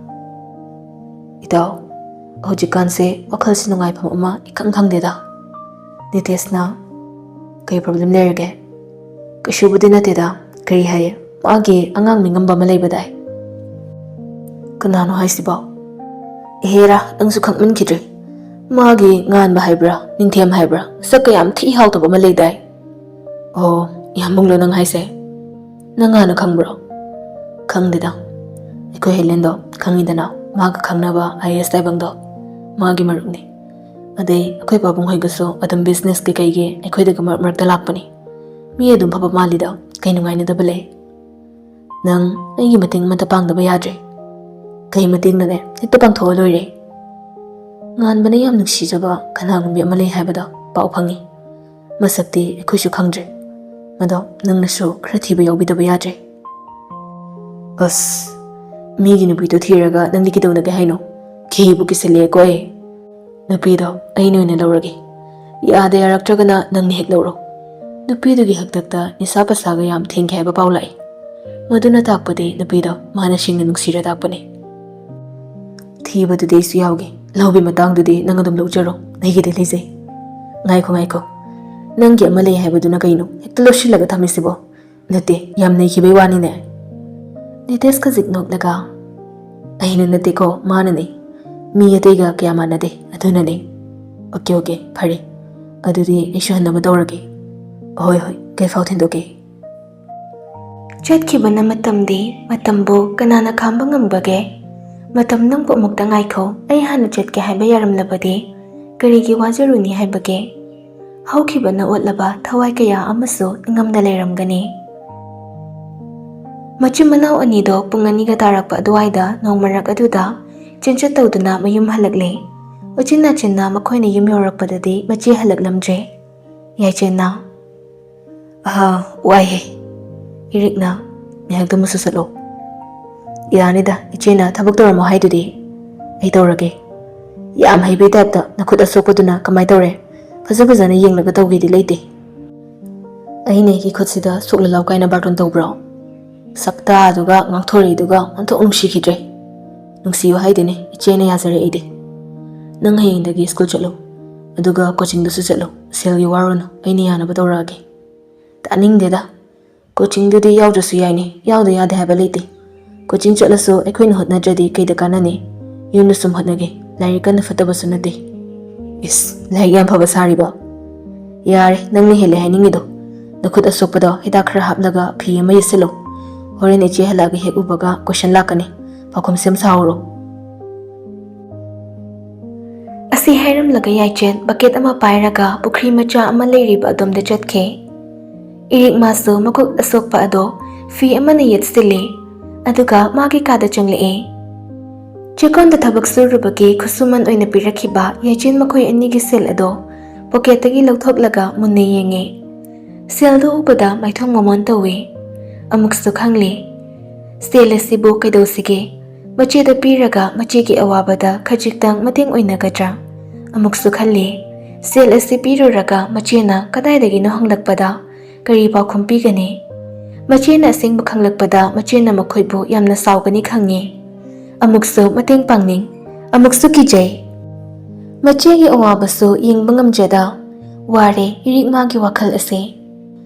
"ꯏꯇꯥꯎ, ꯍꯧꯖꯤꯛꯀꯥꯟꯁꯦ ꯋꯥꯈꯜꯁꯦ ꯅꯨꯡꯉꯥꯏꯐꯝ ꯑꯃ ꯏꯈꯪ ꯈꯪꯗꯦꯗ꯫" ꯅꯤꯇꯦꯁꯅ, "ꯀꯩ problem ꯂꯩꯔꯒꯦ?" "ꯀꯩꯁꯨꯕꯨꯗꯤ ꯅꯠꯇꯦꯗ꯫ ꯀꯔꯤ ꯍꯥꯏꯌꯦ? ꯃꯥꯒꯤ ꯑꯉꯥꯡ ꯃꯤꯉꯝꯕ ꯑꯃ ꯂꯩꯕꯗꯥꯏ?" "ꯀꯅꯥꯅꯣ ꯍꯥꯏꯁꯤꯕꯣ?" "ꯑꯦꯍꯦꯔꯥ, ꯅꯪꯁꯨ ꯈꯪꯃꯟꯈꯤꯗ꯭ꯔꯦ꯫ ꯃꯥꯒꯤ ꯉꯥꯟꯕ ꯍꯥꯏꯕ꯭ꯔꯥ, ꯅꯤꯡꯊꯦꯝ ꯍꯥꯏꯕ꯭ꯔꯥ, ꯁꯛꯀ ꯌꯥꯝ ꯊꯤ ꯍꯥꯎꯇꯕ ꯑꯃ ꯂꯩꯗꯥꯏ?" "ꯑꯣ, ꯏꯌꯥꯝꯕꯨꯡꯂꯣ ꯅꯪ ꯍꯥꯏꯁꯦ? ꯅꯪ ꯍꯥꯟꯅ ꯈꯪꯕ꯭ꯔꯣ?" "ꯈꯪꯗꯦꯗ꯫ ꯑꯩꯈꯣꯏ ꯍꯦꯂꯦꯟꯗꯣ ꯈꯪꯉꯤꯗꯅ, ꯃꯥꯒ ꯈꯪꯅꯕ ꯑꯥꯏ ꯑꯦ ꯑꯦꯁ ꯇꯥꯏꯕꯪꯗꯣ ꯃꯥꯒꯤ ꯃꯔꯨꯞꯅꯤ꯫ ꯑꯗꯩ ꯑꯩꯈꯣꯏ ꯄꯥꯕꯨꯡ ꯍꯣꯏꯒꯁꯨ ꯑꯗꯨꯝ ꯕꯤꯖꯤꯅꯦꯁꯀꯤ ꯀꯩꯒꯤ ꯑꯩꯈꯣꯏꯗꯒ ꯃꯔꯛ ꯃꯔꯛꯇ ꯂꯥꯛꯄꯅꯤ꯫ ꯃꯤ ꯑꯗꯨꯝ ꯐꯕ ꯃꯥꯜꯂꯤꯗ, ꯀꯩ ꯅꯨꯡꯉꯥꯏꯅꯗꯕ ꯂꯩ? ꯅꯪ ꯑꯩꯒꯤ ꯃꯇꯦꯡ ꯑꯃꯠꯇ ꯄꯥꯡꯗꯕ ꯌꯥꯗ꯭ꯔꯦ꯫ ꯀꯩ ꯃꯇꯦꯡꯅꯣꯅꯦ? ꯍꯦꯛꯇ ꯄꯥꯡꯊꯣꯛꯑ ꯂꯣꯏꯔꯦ꯫ ꯉꯥꯟꯕꯅ ꯌꯥꯝ ꯅꯨꯡꯁꯤꯖꯕ ꯀꯅꯥꯒꯨꯝꯕꯤ ꯑꯃ ꯂꯩ ꯍꯥꯏꯕꯗꯣ ꯄꯥꯎ ꯐꯪꯉꯤ꯫ ꯃꯁꯛꯇꯤ ꯑꯩꯈꯣꯏꯁꯨ ꯈꯪꯗ꯭ꯔꯦ꯫ ꯃꯗꯣ ꯅꯪꯅꯁꯨ ꯈꯔ ꯊꯤꯕ ꯌꯥꯎꯕꯤꯗꯕ ꯌꯥꯗ꯭ꯔꯦ꯫ ꯑꯁ, ꯃꯤꯒꯤ ꯅꯨꯄꯤꯗꯣ ꯊꯤꯔꯒ ꯅꯪꯗꯤ ꯀꯩꯗꯧꯅꯒꯦ ꯍꯥꯏꯅꯣ? ꯀꯤꯕꯨ ꯀꯤꯁꯤꯜꯂꯛꯑꯦꯀꯣ ꯑꯩ꯫ ꯅꯨꯄꯤꯗꯣ ꯑꯩꯅ ꯑꯣꯏꯅ ꯂꯧꯔꯒꯦ꯫ ꯌꯥꯗ ꯌꯥꯔꯛꯇ꯭ꯔꯒꯅ ꯅꯪꯅ ꯍꯦꯛ ꯂꯧꯔꯣ꯫ ꯅꯨꯄꯤꯗꯨꯒꯤ ꯍꯥꯛꯇꯛꯇ ꯅꯤꯁꯥ ꯄꯁꯥꯒ ꯌꯥꯝ ꯊꯦꯡꯒꯦ ꯍꯥꯏꯕ ꯄꯥꯎ ꯂꯥꯛꯏ꯫ ꯃꯗꯨꯅ ꯇꯥꯛꯄꯗꯤ ꯅꯨꯄꯤꯗꯣ ꯃꯥꯅ ꯁꯦꯡꯅ ꯅꯨꯡꯁꯤꯔ ꯇꯥꯛꯄꯅꯤ꯫ ꯊꯤꯕꯗꯨꯗꯤ ꯑꯩꯁꯨ ꯌꯥꯎꯒꯦ꯫ ꯂꯧꯕꯒꯤ ꯃꯇꯥꯡꯗꯨꯗꯤ ꯅꯪ ꯑꯗꯨꯝ ꯂꯧꯖꯔꯣ꯫ ꯑꯩꯒꯤꯗꯤ ꯂꯩꯖꯩ꯫ ꯉꯥꯏꯈꯣ, ꯉꯥꯏꯈꯣ꯫ ꯅꯪꯒꯤ ꯑꯃ ꯂꯩ ꯍꯥꯏꯕꯗꯨꯅ ꯀꯩꯅꯣ? ꯍꯦꯛꯇ ꯂꯣꯠꯁꯤꯜꯂꯒ ꯊꯝꯃꯤꯁꯤꯕꯣ? ꯅꯠꯇꯦ, ꯌꯥꯝ ꯅꯩꯈꯤꯕꯩ ꯋꯥꯅꯤꯅꯦ꯫ ꯅꯤꯇꯦꯁ ꯈꯖꯤꯛ ꯅꯣꯛꯂꯒ, "ꯑꯩꯅ ꯅꯠꯇꯦꯀꯣ, ꯃꯥꯅꯅꯦ꯫ ꯃꯤ ꯑꯇꯩꯒ ꯀꯌꯥ ꯃꯥꯟꯅꯗꯦ, ꯑꯗꯨꯅꯅꯦ꯫" "ꯑꯣꯀꯦ, ꯑꯣꯀꯦ, ꯐꯔꯦ꯫ ꯑꯗꯨꯗꯤ ꯑꯩꯁꯨ ꯍꯟꯅꯕ ꯇꯧꯔꯒꯦ꯫" "ꯍꯣꯏ, ꯍꯣꯏ, ꯀꯩꯐꯥꯎ ꯊꯤꯟꯗꯣꯛꯀꯦ꯫" ꯆꯠꯈꯤꯕꯅ ꯃꯇꯝꯗꯤ, ꯃꯇꯝꯕꯨ ꯀꯅꯥꯅ ꯈꯥꯝꯕ ꯉꯝꯕꯒꯦ? ꯃꯇꯝ, ꯅꯪꯕꯨ ꯑꯃꯨꯛꯇ ꯉꯥꯏꯈꯣ, ꯑꯩ ꯍꯥꯟꯅ ꯆꯠꯀꯦ ꯍꯥꯏꯕ ꯌꯥꯔꯝꯂꯕꯗꯤ ꯀꯔꯤꯒꯤ ꯋꯥꯖꯔꯨꯅꯤ ꯍꯥꯏꯕꯒꯦ? ꯍꯧꯈꯤꯕꯅ ꯑꯣꯠꯂꯕ ꯊꯋꯥꯏ ꯀꯌꯥ ꯑꯃꯁꯨ ꯅꯤꯡꯉꯝꯗ ꯂꯩꯔꯝꯒꯅꯤ꯫ ꯃꯆꯤꯟ ꯃꯅꯥꯎ ꯑꯅꯤꯗꯣ ꯄꯨꯡ ꯑꯅꯤꯒ ꯇꯥꯔꯛꯄ ꯑꯗꯨꯋꯥꯏꯗ ꯅꯣꯡꯃꯔꯛ ꯑꯗꯨꯗ ꯆꯦꯟꯆꯠ ꯇꯧꯗꯨꯅ ꯃꯌꯨꯝ ꯍꯜꯂꯛꯂꯦ꯫ ꯎꯆꯤꯟ ꯅꯥꯆꯤꯟꯅ ꯃꯈꯣꯏꯅ ꯌꯨꯝ ꯌꯧꯔꯛꯄꯗꯗꯤ ꯃꯆꯦ ꯍꯜꯂꯛꯂꯝꯗ꯭ꯔꯦ꯫ ꯌꯥꯏꯆꯦꯟꯅ, "ꯑꯍ, ꯋꯥꯏꯍꯦ꯫" ꯏꯔꯤꯛꯅ, "ꯉꯥꯏꯍꯥꯛꯇ ꯑꯃꯨꯛꯁꯨ ꯆꯠꯂꯣ꯫" "ꯌꯥꯅꯤꯗ, ꯏꯆꯦꯅ ꯊꯕꯛ ꯇꯧꯔꯝꯃꯣ ꯍꯥꯏꯗꯨꯗꯤ꯫ ꯑꯩ ꯇꯧꯔꯒꯦ꯫" "ꯌꯥꯝ ꯍꯩꯕꯩ ꯇꯥꯏꯞꯇ ꯅꯈꯨꯠ ꯑꯁꯣꯛꯄꯗꯨꯅ ꯀꯃꯥꯏ ꯇꯧꯔꯦ? ꯐꯖ ꯐꯖꯅ ꯌꯦꯡꯂꯒ ꯇꯧꯒꯦꯗꯤ ꯂꯩꯇꯦ꯫" "ꯑꯩꯅ ꯑꯩꯒꯤ ꯈꯨꯠꯁꯤꯗ ꯁꯣꯛꯂ ꯂꯥꯎ ꯀꯥꯏꯅ ꯕꯥꯔꯇꯣꯟ ꯇꯧꯕ꯭ꯔꯣ? ꯁꯛꯇꯥꯗꯨꯒ ꯉꯥꯡꯊꯣꯔꯛꯏꯗꯨꯒ ꯑꯣꯟꯊꯣꯛ ꯅꯨꯡꯁꯤꯈꯤꯗ꯭ꯔꯦ꯫" "ꯅꯨꯡꯁꯤꯌꯨ ꯍꯥꯏꯗꯦꯅꯦ, ꯏꯆꯦꯅ ꯌꯥꯖꯔꯦ ꯑꯩꯗꯤ꯫ ꯅꯪ ꯍꯌꯦꯡꯗꯒꯤ ꯁ꯭ꯀꯨꯜ ꯆꯠꯂꯨ, ꯑꯗꯨꯒ ꯀꯣꯆꯤꯡꯗꯨꯁꯨ ꯆꯠꯂꯨ꯫ ꯁꯦꯜꯒꯤ ꯋꯥꯔꯨꯅꯨ, ꯑꯩꯅ ꯌꯥꯅꯕ ꯇꯧꯔꯛꯑꯒꯦ꯫" "ꯇꯥꯅꯤꯡꯗꯦꯗ꯫ ꯀꯣꯆꯤꯡꯗꯨꯗꯤ ꯌꯥꯎꯗ꯭ꯔꯁꯨ ꯌꯥꯏꯅꯦ, ꯌꯥꯎꯗ ꯌꯥꯗꯦ ꯍꯥꯏꯕ ꯂꯩꯇꯦ꯫ ꯀꯣꯆꯤꯡ ꯆꯠꯂꯁꯨ ꯑꯩꯈꯣꯏꯅ ꯍꯣꯠꯅꯗ꯭ꯔꯗꯤ ꯀꯩꯗ ꯀꯥꯟꯅꯅꯤ? ꯌꯨꯝꯗ ꯁꯨꯝ ꯍꯣꯠꯅꯒꯦ, ꯂꯥꯏꯔꯤꯛ ꯀꯟꯅ ꯐꯠꯇꯕꯁꯨ ꯅꯠꯇꯦ꯫" "ꯏꯁ, ꯂꯥꯏꯔꯤꯛ ꯌꯥꯝ ꯐꯕ ꯁꯥꯔꯤꯕ?" "ꯌꯥꯔꯦ, ꯅꯪꯅ ꯍꯦꯜꯂꯦ ꯍꯥꯏꯅꯤꯡꯉꯤꯗꯣ꯫ ꯅꯈꯨꯠ ꯑꯁꯣꯛꯄꯗꯣ ꯍꯤꯗꯥꯛ ꯈꯔ ꯍꯥꯞꯂꯒ ꯐꯤ ꯑꯃ ꯌꯦꯠꯁꯤꯜꯂꯨ꯫ ꯍꯣꯔꯦꯟ ꯏꯆꯦ ꯍꯜꯂꯛꯑꯒ ꯍꯦꯛ ꯎꯕꯒ ꯀꯣꯏꯁꯟ ꯂꯥꯛꯀꯅꯤ꯫ ꯄꯥꯎꯈꯨꯝ ꯁꯦꯝ ꯁꯥꯍꯧꯔꯣ꯫" ꯍꯥꯏꯔꯝꯂꯒ ꯌꯥꯏꯆꯦꯟ ꯕꯀꯦꯠ ꯑꯃ ꯄꯥꯏꯔꯒ ꯄꯨꯈ꯭ꯔꯤ ꯃꯆꯥ ꯑꯃ ꯂꯩꯔꯤꯕ ꯑꯗꯣꯝꯗ ꯆꯠꯈꯤ꯫ ꯏꯔꯤꯛ ꯃꯥꯁꯨ ꯃꯈꯨꯠ ꯑꯁꯣꯛꯄ ꯑꯗꯣ ꯐꯤ ꯑꯃꯅ ꯌꯦꯠꯁꯤꯜꯂꯤ꯫ ꯑꯗꯨꯒ ꯃꯥꯒꯤ ꯀꯥꯗ ꯆꯪꯂꯛꯏ꯫ ꯆꯦꯛꯀꯣꯟꯗ ꯊꯕꯛ ꯁꯨꯔꯨꯕꯒꯤ ꯈꯨꯠꯁꯨꯃꯟ ꯑꯣꯏꯅ ꯄꯤꯔꯛꯈꯤꯕ ꯌꯥꯏꯆꯦꯟ ꯃꯈꯣꯏ ꯑꯅꯤꯒꯤ ꯁꯦꯜ ꯑꯗꯣ ꯄꯣꯀꯦꯠꯇꯒꯤ ꯂꯧꯊꯣꯛꯂꯒ ꯃꯨꯟꯅ ꯌꯦꯡꯉꯤ꯫ ꯁꯦꯜꯗꯨ ꯎꯕꯗ ꯃꯥꯏꯊꯣꯡ ꯃꯃꯣꯟ ꯇꯧꯏ꯫ ꯑꯃꯨꯛꯁꯨ ꯈꯪꯂꯦ, ꯁꯦꯜ ꯑꯁꯤꯕꯨ ꯀꯩꯗꯧꯁꯤꯒꯦ? ꯃꯆꯦꯗ ꯄꯤꯔꯒ ꯃꯆꯦꯒꯤ ꯑꯋꯥꯕꯗ ꯈꯖꯤꯛꯇꯪ ꯃꯇꯦꯡ ꯑꯣꯏꯅꯒꯗ꯭ꯔꯥ? ꯑꯃꯨꯛꯁꯨ ꯈꯜꯂꯦ, ꯁꯦꯜ ꯑꯁꯤ ꯄꯤꯔꯨꯔꯒ ꯃꯆꯦꯅ ꯀꯗꯥꯏꯗꯒꯤꯅꯣ ꯍꯪꯂꯛꯄꯗ ꯀꯔꯤ ꯄꯥꯎꯈꯨꯝ ꯄꯤꯒꯅꯤ? ꯃꯆꯦꯅ ꯑꯁꯦꯡꯕ ꯈꯪꯂꯛꯄꯗ ꯃꯆꯦꯅ ꯃꯈꯣꯏꯕꯨ ꯌꯥꯝꯅ ꯁꯥꯎꯒꯅꯤ ꯈꯪꯉꯤ꯫ ꯑꯃꯨꯛꯁꯨ ꯃꯇꯦꯡ ꯄꯥꯡꯅꯤꯡ, ꯑꯃꯨꯛꯁꯨ ꯀꯤꯖꯩ꯫ ꯃꯆꯦꯒꯤ ꯑꯋꯥꯕꯁꯨ ꯌꯦꯡꯕ ꯉꯝꯖꯗ ꯋꯥꯔꯦ ꯏꯔꯤꯛ ꯃꯥꯒꯤ ꯋꯥꯈꯜ ꯑꯁꯤ꯫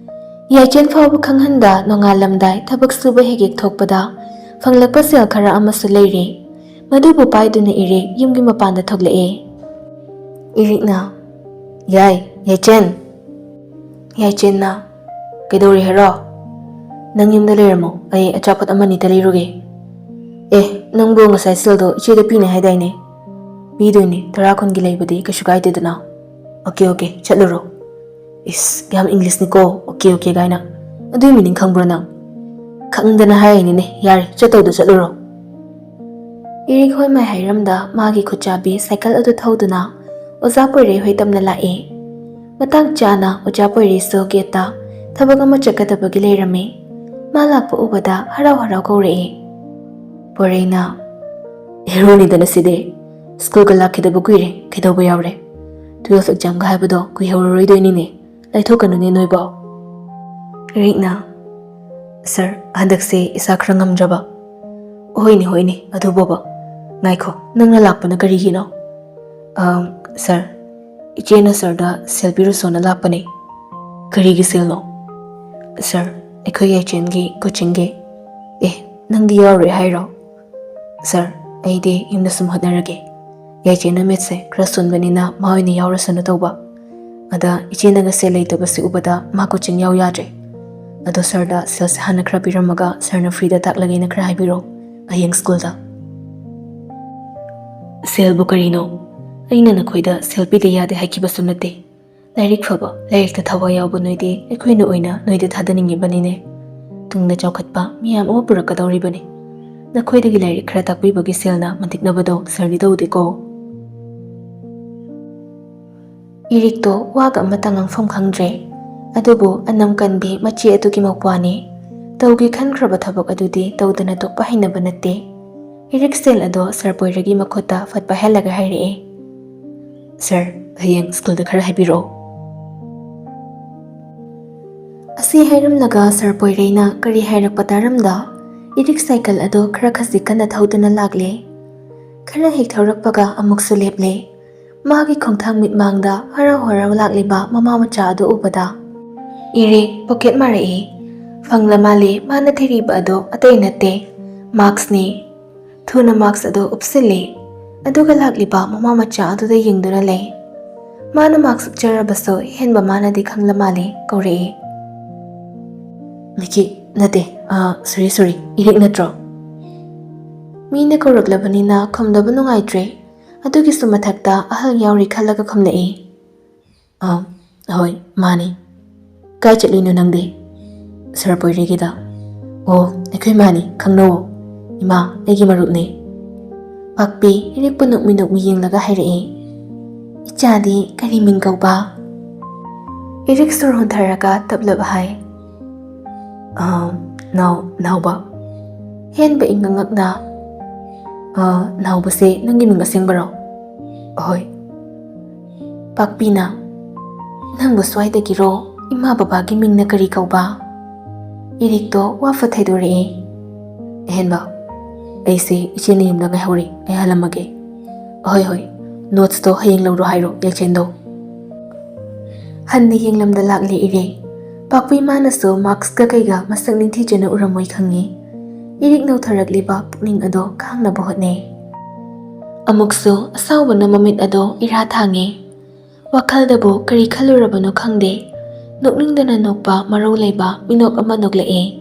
ꯌꯥꯏꯆꯦꯟ ꯐꯥꯎꯕ ꯈꯪꯍꯟꯗ ꯅꯣꯡꯉꯥꯜꯂꯝꯗꯥꯏ ꯊꯕꯛ ꯁꯨꯕ ꯍꯦꯛ ꯍꯦꯛ ꯊꯣꯛꯄꯗ ꯐꯪꯂꯛꯄ ꯁꯦꯜ ꯈꯔ ꯑꯃꯁꯨ ꯂꯩꯔꯦ꯫ ꯃꯗꯨꯕꯨ ꯄꯥꯏꯗꯨꯅ ꯏꯔꯤꯛ ꯌꯨꯝꯒꯤ ꯃꯄꯥꯟꯗ ꯊꯣꯛꯂꯛꯑꯦ꯫ ꯏꯔꯤꯛꯅ, "ꯌꯥꯏ, ꯌꯥꯏꯆꯦꯟ!" ꯌꯥꯏꯆꯦꯟꯅ, "ꯀꯩꯗꯧꯔꯤ ꯍꯥꯏꯔꯣ? ꯅꯪ ꯌꯨꯝꯗ ꯂꯩꯔꯝꯃꯣ, ꯑꯩ ꯑꯆꯥꯄꯣꯠ ꯑꯃꯅꯤꯇ ꯂꯩꯔꯨꯒꯦ꯫ ꯑꯦ, ꯅꯪꯕꯨ ꯉꯁꯥꯏ ꯁꯦꯜꯗꯣ ꯏꯆꯦꯗ ꯄꯤꯅꯦ ꯍꯥꯏꯗꯥꯏꯅꯦ? ꯄꯤꯗꯣꯏꯅꯦ, ꯇꯔꯥ ꯀꯨꯟꯒꯤ ꯂꯩꯕꯗꯤ ꯀꯩꯁꯨ ꯀꯥꯏꯗꯦꯗꯅ꯫ Okay, okay, ꯆꯠꯂꯨꯔꯣ꯫ ꯏꯁ, ꯌꯥꯝ ꯏꯪꯂꯤꯁꯅꯤꯀꯣ, ꯑꯣꯀꯦ, ꯑꯣꯀꯦ ꯀꯥꯏꯅ꯫ ꯑꯗꯨꯏ ꯃꯤꯅꯤꯡ ꯈꯪꯕ꯭ꯔꯣ ꯅꯪ?" "ꯈꯪꯗꯅ ꯍꯥꯏꯔꯤꯅꯤꯅꯦ, ꯌꯥꯔꯦ, ꯆꯠꯇꯧꯗꯣ ꯆꯠꯂꯨꯔꯣ꯫" ꯏꯔꯤꯛ ꯍꯣꯏ ꯃꯥꯏ ꯍꯥꯏꯔꯝꯗ ꯃꯥꯒꯤ ꯈꯨꯠꯆꯥꯕꯤ ꯁꯥꯏꯀꯜ ꯑꯗꯨ ꯊꯧꯗꯨꯅ ꯑꯣꯖꯥ ꯄꯣꯏꯔꯩ ꯍꯣꯏ ꯇꯝꯅ ꯂꯥꯛꯑꯦ꯫ ꯃꯇꯥꯡ ꯆꯥꯅ ꯑꯣꯖꯥ ꯄꯣꯏꯔꯩꯁꯨ ꯒꯦꯠꯇ ꯊꯕꯛ ꯑꯃ ꯆꯠꯀꯗꯕꯒꯤ ꯂꯩꯔꯝꯃꯤ꯫ ꯃꯥ ꯂꯥꯛꯄ ꯎꯕꯗ ꯍꯔꯥꯎ ꯍꯔꯥꯎ ꯀꯧꯔꯛꯑꯦ꯫ ꯄꯣꯏꯔꯩꯅ, "ꯍꯦꯔꯣꯅꯤꯗꯅ ꯁꯤꯗꯤ꯫ ꯁ꯭ꯀꯨꯜꯒ ꯂꯥꯛꯈꯤꯗꯕ ꯀꯨꯏꯔꯦ, ꯀꯩꯗꯧꯕ ꯌꯥꯎꯔꯦ? ꯇꯨꯋꯦꯜꯐ ꯑꯦꯛꯖꯥꯝꯒ ꯍꯥꯏꯕꯗꯣ ꯀꯨꯏꯍꯧꯔꯔꯣꯏꯗꯣꯏꯅꯤꯅꯦ꯫ ꯂꯩꯊꯣꯛꯀꯅꯨꯅꯦ ꯅꯣꯏꯕꯣ꯫" ꯏꯔꯤꯛꯅ, "ꯁꯥꯔ, ꯍꯟꯗꯛꯁꯦ ꯏꯁꯥ ꯈꯔ ꯉꯝꯗ꯭ꯔꯕ꯫" "ꯍꯣꯏꯅꯦ, ꯍꯣꯏꯅꯦ, ꯑꯗꯨꯕꯣꯕ꯫ ꯉꯥꯏꯈꯣ, ꯅꯪꯅ ꯂꯥꯛꯄꯅ ꯀꯔꯤꯒꯤꯅꯣ?" "ꯑꯝ, ꯁꯥꯔ, ꯏꯆꯦꯅ ꯁꯥꯔꯗ ꯁꯦꯜ ꯄꯤꯔꯨꯁꯣꯅ ꯂꯥꯛꯄꯅꯦ꯫" "ꯀꯔꯤꯒꯤ ꯁꯦꯜꯅꯣ?" "ꯁꯥꯔ, ꯑꯩꯈꯣꯏ ꯌꯥꯏꯆꯦꯟꯒꯤ ꯀꯣꯆꯤꯡꯒꯤ꯫" "ꯑꯦ, ꯅꯪꯗꯤ ꯌꯥꯎꯔꯣꯏ ꯍꯥꯏꯔꯣ?" "ꯁꯥꯔ, ꯑꯩꯗꯤ ꯌꯨꯝꯗ ꯁꯨꯝ ꯍꯣꯠꯅꯔꯒꯦ꯫ ꯌꯥꯏꯆꯦꯟꯅ ꯃꯤꯠꯁꯦ ꯈꯔ ꯁꯣꯟꯕꯅꯤꯅ ꯃꯥ ꯑꯣꯏꯅ ꯌꯥꯎꯔꯁꯅꯨ ꯇꯧꯕ꯫ ꯑꯗ ꯏꯆꯦꯅꯒ ꯁꯦꯜ ꯂꯩꯇꯕꯁꯤ ꯎꯕꯗ ꯃꯥ ꯀꯣꯆꯤꯡ ꯌꯥꯎ ꯌꯥꯗ꯭ꯔꯦ꯫ ꯑꯗꯣ ꯁꯥꯔꯗ ꯁꯦꯜꯁꯦ ꯍꯥꯟꯅ ꯈꯔ ꯄꯤꯔꯝꯃꯒ ꯁꯥꯔꯅ ꯐ꯭ꯔꯤꯗ ꯇꯥꯛꯂꯒꯦꯅ ꯈꯔ ꯍꯥꯏꯕꯤꯔꯣ ꯍꯌꯦꯡ ꯁ꯭ꯀꯨꯜꯗ꯫" "ꯁꯦꯜꯕꯨ ꯀꯔꯤꯅꯣ? ꯑꯩꯅ ꯅꯈꯣꯏꯗ ꯁꯦꯜ ꯄꯤꯗ ꯌꯥꯗꯦ ꯍꯥꯏꯈꯤꯕꯁꯨ ꯅꯠꯇꯦ꯫ ꯂꯥꯏꯔꯤꯛ ꯐꯕ, ꯂꯥꯏꯔꯤꯛꯇ ꯊꯋꯥꯏ ꯌꯥꯎꯕ ꯅꯣꯏꯗꯤ ꯑꯩꯈꯣꯏꯅ ꯑꯣꯏꯅ ꯅꯣꯏꯗ ꯊꯥꯗꯅꯤꯡꯉꯤꯕꯅꯤꯅꯦ꯫ ꯇꯨꯡꯗ ꯆꯥꯎꯈꯠꯄ ꯃꯤꯌꯥꯝ ꯑꯃ ꯄꯨꯔꯛꯀꯗꯧꯔꯤꯕꯅꯤ꯫ ꯅꯈꯣꯏꯗꯒꯤ ꯂꯥꯏꯔꯤꯛ ꯈꯔ ꯇꯥꯛꯄꯤꯕꯒꯤ ꯁꯦꯜꯅ ꯃꯟꯇꯤꯛꯅꯕꯗꯣ ꯁꯔꯗꯤ ꯇꯧꯗꯦꯀꯣ꯫ ꯏꯔꯤꯛꯇꯣ ꯋꯥꯒ ꯑꯃꯇ ꯉꯥꯡꯐꯝ ꯈꯪꯗ꯭ꯔꯦ꯫ ꯑꯗꯨꯕꯨ ꯑꯅꯝ ꯀꯟꯕꯤ ꯃꯆꯦ ꯑꯗꯨꯒꯤ ꯃꯧꯄ꯭ꯋꯥꯅꯤ꯫ ꯇꯧꯒꯦ ꯈꯟꯈ꯭ꯔꯕ ꯊꯕꯛ ꯑꯗꯨꯗꯤ ꯇꯧꯗꯅ ꯇꯣꯛꯄ ꯍꯩꯅꯕ ꯅꯠꯇꯦ꯫ ꯏꯔꯤꯛ ꯁꯦꯜ ꯑꯗꯣ ꯁꯔ ꯄꯣꯏꯔꯩꯒꯤ ꯃꯈꯨꯠꯇ ꯐꯠ ꯄꯥꯏꯍꯜꯂꯒ ꯍꯥꯏꯔꯛꯑꯦ, "ꯁꯔ, ꯍꯌꯦꯡ ꯁ꯭ꯀꯨꯜꯗ ꯈꯔ ꯍꯥꯏꯕꯤꯔꯛꯑꯣ"꯫ ꯑꯁꯤ ꯍꯥꯏꯔꯝꯂꯒ ꯁꯔ ꯄꯣꯏꯔꯩꯅ ꯀꯔꯤ ꯍꯥꯏꯔꯛꯄ ꯇꯥꯔꯝꯗ, ꯏꯔꯤꯛ ꯁꯥꯏꯀꯜ ꯑꯗꯣ ꯈꯔ ꯈꯖꯤꯛ ꯀꯟꯅ ꯊꯧꯗꯨꯅ ꯂꯥꯛꯂꯦ꯫ ꯈꯔ ꯍꯦꯛ ꯊꯧꯔꯛꯄꯒ ꯑꯃꯨꯛꯁꯨ ꯂꯦꯞꯂꯦ꯫ ꯃꯥꯒꯤ ꯈꯣꯡꯊꯥꯡ ꯃꯤꯠꯃꯥꯡꯗ ꯍꯔꯥꯎ ꯍꯔꯥꯎ ꯂꯥꯛꯂꯤꯕ ꯃꯃꯥ ꯃꯆꯥ ꯑꯗꯨ ꯎꯕꯗ, ꯏꯔꯤꯛ ꯄꯣꯀꯦꯠ ꯃꯥꯔꯛꯏ꯫ ꯐꯪꯂ ꯃꯥꯜꯂꯦ ꯃꯥꯅ ꯊꯤꯔꯤꯕ ꯑꯗꯣ ꯑꯇꯩ ꯅꯠꯇꯦ, ꯃꯥꯛꯁꯅꯤ꯫ ꯊꯨꯅ ꯃꯥꯛꯁ ꯑꯗꯨ ꯎꯞꯁꯤꯜꯂꯤ꯫ ꯑꯗꯨꯒ ꯂꯥꯛꯂꯤꯕ ꯃꯃꯥ ꯃꯆꯥ ꯑꯗꯨꯗ ꯌꯦꯡꯗꯨꯅ ꯂꯩ꯫ ꯃꯥꯅ ꯃꯥꯛꯁ ꯎꯞꯆꯔꯕꯁꯨ ꯍꯦꯟꯕ ꯃꯥꯅꯗꯤ ꯈꯪꯂ ꯃꯥꯜꯂꯦ ꯀꯧꯔꯛꯏ, "ꯃꯤꯀꯤ, ꯅꯠꯇꯦ, ꯑꯥ, ꯁꯣꯔꯤ, ꯁꯣꯔꯤ, ꯏꯔꯤꯛ ꯅꯠꯇ꯭ꯔꯣ?" ꯃꯤꯅ ꯀꯧꯔꯛꯂꯕꯅꯤꯅ ꯈꯨꯝꯗꯕ ꯅꯨꯡꯉꯥꯏꯇ꯭ꯔꯦ꯫ ꯑꯗꯨꯒꯤꯁꯨ ꯃꯊꯛꯇ ꯑꯍꯜ ꯌꯥꯎꯔꯤ ꯈꯜꯂꯒ ꯈꯨꯝꯂꯛꯏ, "ꯑꯥ, ꯍꯣꯏ, ꯃꯥꯅꯤ꯫ ꯀꯥꯏ ꯆꯠꯂꯨꯏꯅꯣ ꯅꯪꯗꯤ?" "ꯁꯔ ꯄꯣꯏꯔꯩꯒꯤꯗ"꯫ "ꯑꯣ, ꯑꯩꯈꯣꯏ ꯃꯥꯅꯤ, ꯈꯪꯅꯧꯑꯣ꯫ ꯏꯃꯥ, ꯑꯩꯒꯤ ꯃꯔꯨꯞꯅꯤ"꯫ ꯄꯥꯛꯄꯤ ꯏꯔꯤꯛꯄꯨ ꯅꯣꯛꯃꯤ ꯅꯣꯛꯃꯤ ꯌꯦꯡꯂꯒ ꯍꯥꯏꯔꯛꯏ, "ꯏꯆꯥꯗꯤ ꯀꯔꯤ ꯃꯤꯡ ꯀꯧꯕ?" ꯏꯔꯤꯛ ꯁꯣꯔ ꯍꯣꯟꯊꯔꯒ ꯇꯞꯂꯞ ꯍꯥꯏ, "ꯑꯥ, ꯅꯥꯎ-, ꯅꯥꯎꯕ"꯫ ꯍꯦꯟꯕ ꯏꯪꯉꯛꯅ, "ꯑꯥ, ꯅꯥꯎꯕꯁꯦ ꯅꯪꯒꯤ ꯃꯤꯡ ꯑꯁꯦꯡꯕꯔꯣ?" "ꯍꯣꯏ"꯫ ꯄꯥꯛꯄꯤꯅ, "ꯅꯪꯕꯨ ꯁ꯭ꯋꯥꯏꯗꯒꯤꯔꯣ? ꯏꯃꯥ ꯕꯕꯥꯒꯤ ꯃꯤꯡꯅ ꯀꯔꯤ ꯀꯧꯕ?" ꯏꯔꯤꯛꯇꯣ ꯋꯥꯐ ꯊꯩꯗꯣꯔꯛꯏ꯫ "ꯑꯍꯦꯟꯕ, ꯑꯩꯁꯦ ꯏꯆꯦꯅ ꯌꯨꯝꯗ ꯉꯥꯏꯍꯧꯔꯤ, ꯑꯩ ꯍꯜꯂꯝꯃꯒꯦ"꯫ "ꯍꯣꯏ, ꯍꯣꯏ, ꯅꯣꯠꯁꯇꯣ ꯍꯌꯦꯡ ꯂꯧꯔꯣ ꯍꯥꯏꯔꯣ, ꯌꯥꯏꯁꯦꯟꯗꯣ"꯫ ꯍꯟꯅ ꯌꯦꯡꯂꯝꯗ ꯂꯥꯛꯂꯦ ꯏꯔꯤꯛ꯫ ꯄꯥꯛꯄꯤ ꯃꯥꯅꯁꯨ ꯃꯥꯛꯁꯀ ꯀꯩꯒ ꯃꯁꯛ ꯅꯤꯡꯊꯤꯖꯅ ꯎꯔꯝꯃꯣꯏ ꯈꯪꯉꯤ꯫ ꯏꯔꯤꯛ ꯅꯧꯊꯔꯛꯂꯤꯕ ꯄꯨꯛꯅꯤꯡ ꯑꯗꯣ ꯈꯥꯡꯅꯕ ꯍꯣꯠꯅꯩ꯫ ꯑꯃꯨꯛꯁꯨ ꯑꯁꯥꯎꯕꯅ ꯃꯃꯤꯠ ꯑꯗꯣ ꯏꯔꯥ ꯊꯥꯡꯉꯦ꯫ ꯋꯥꯈꯜꯗꯕꯨ ꯀꯔꯤ ꯈꯜꯂꯨꯔꯕꯅꯣ ꯈꯪꯗꯦ, ꯅꯣꯛꯅꯤꯡꯗꯅ ꯅꯣꯛꯄ ꯃꯔꯧ ꯂꯩꯕ ꯃꯤꯅꯣꯛ ꯑꯃ ꯅꯣꯛꯂꯛꯑꯦ꯫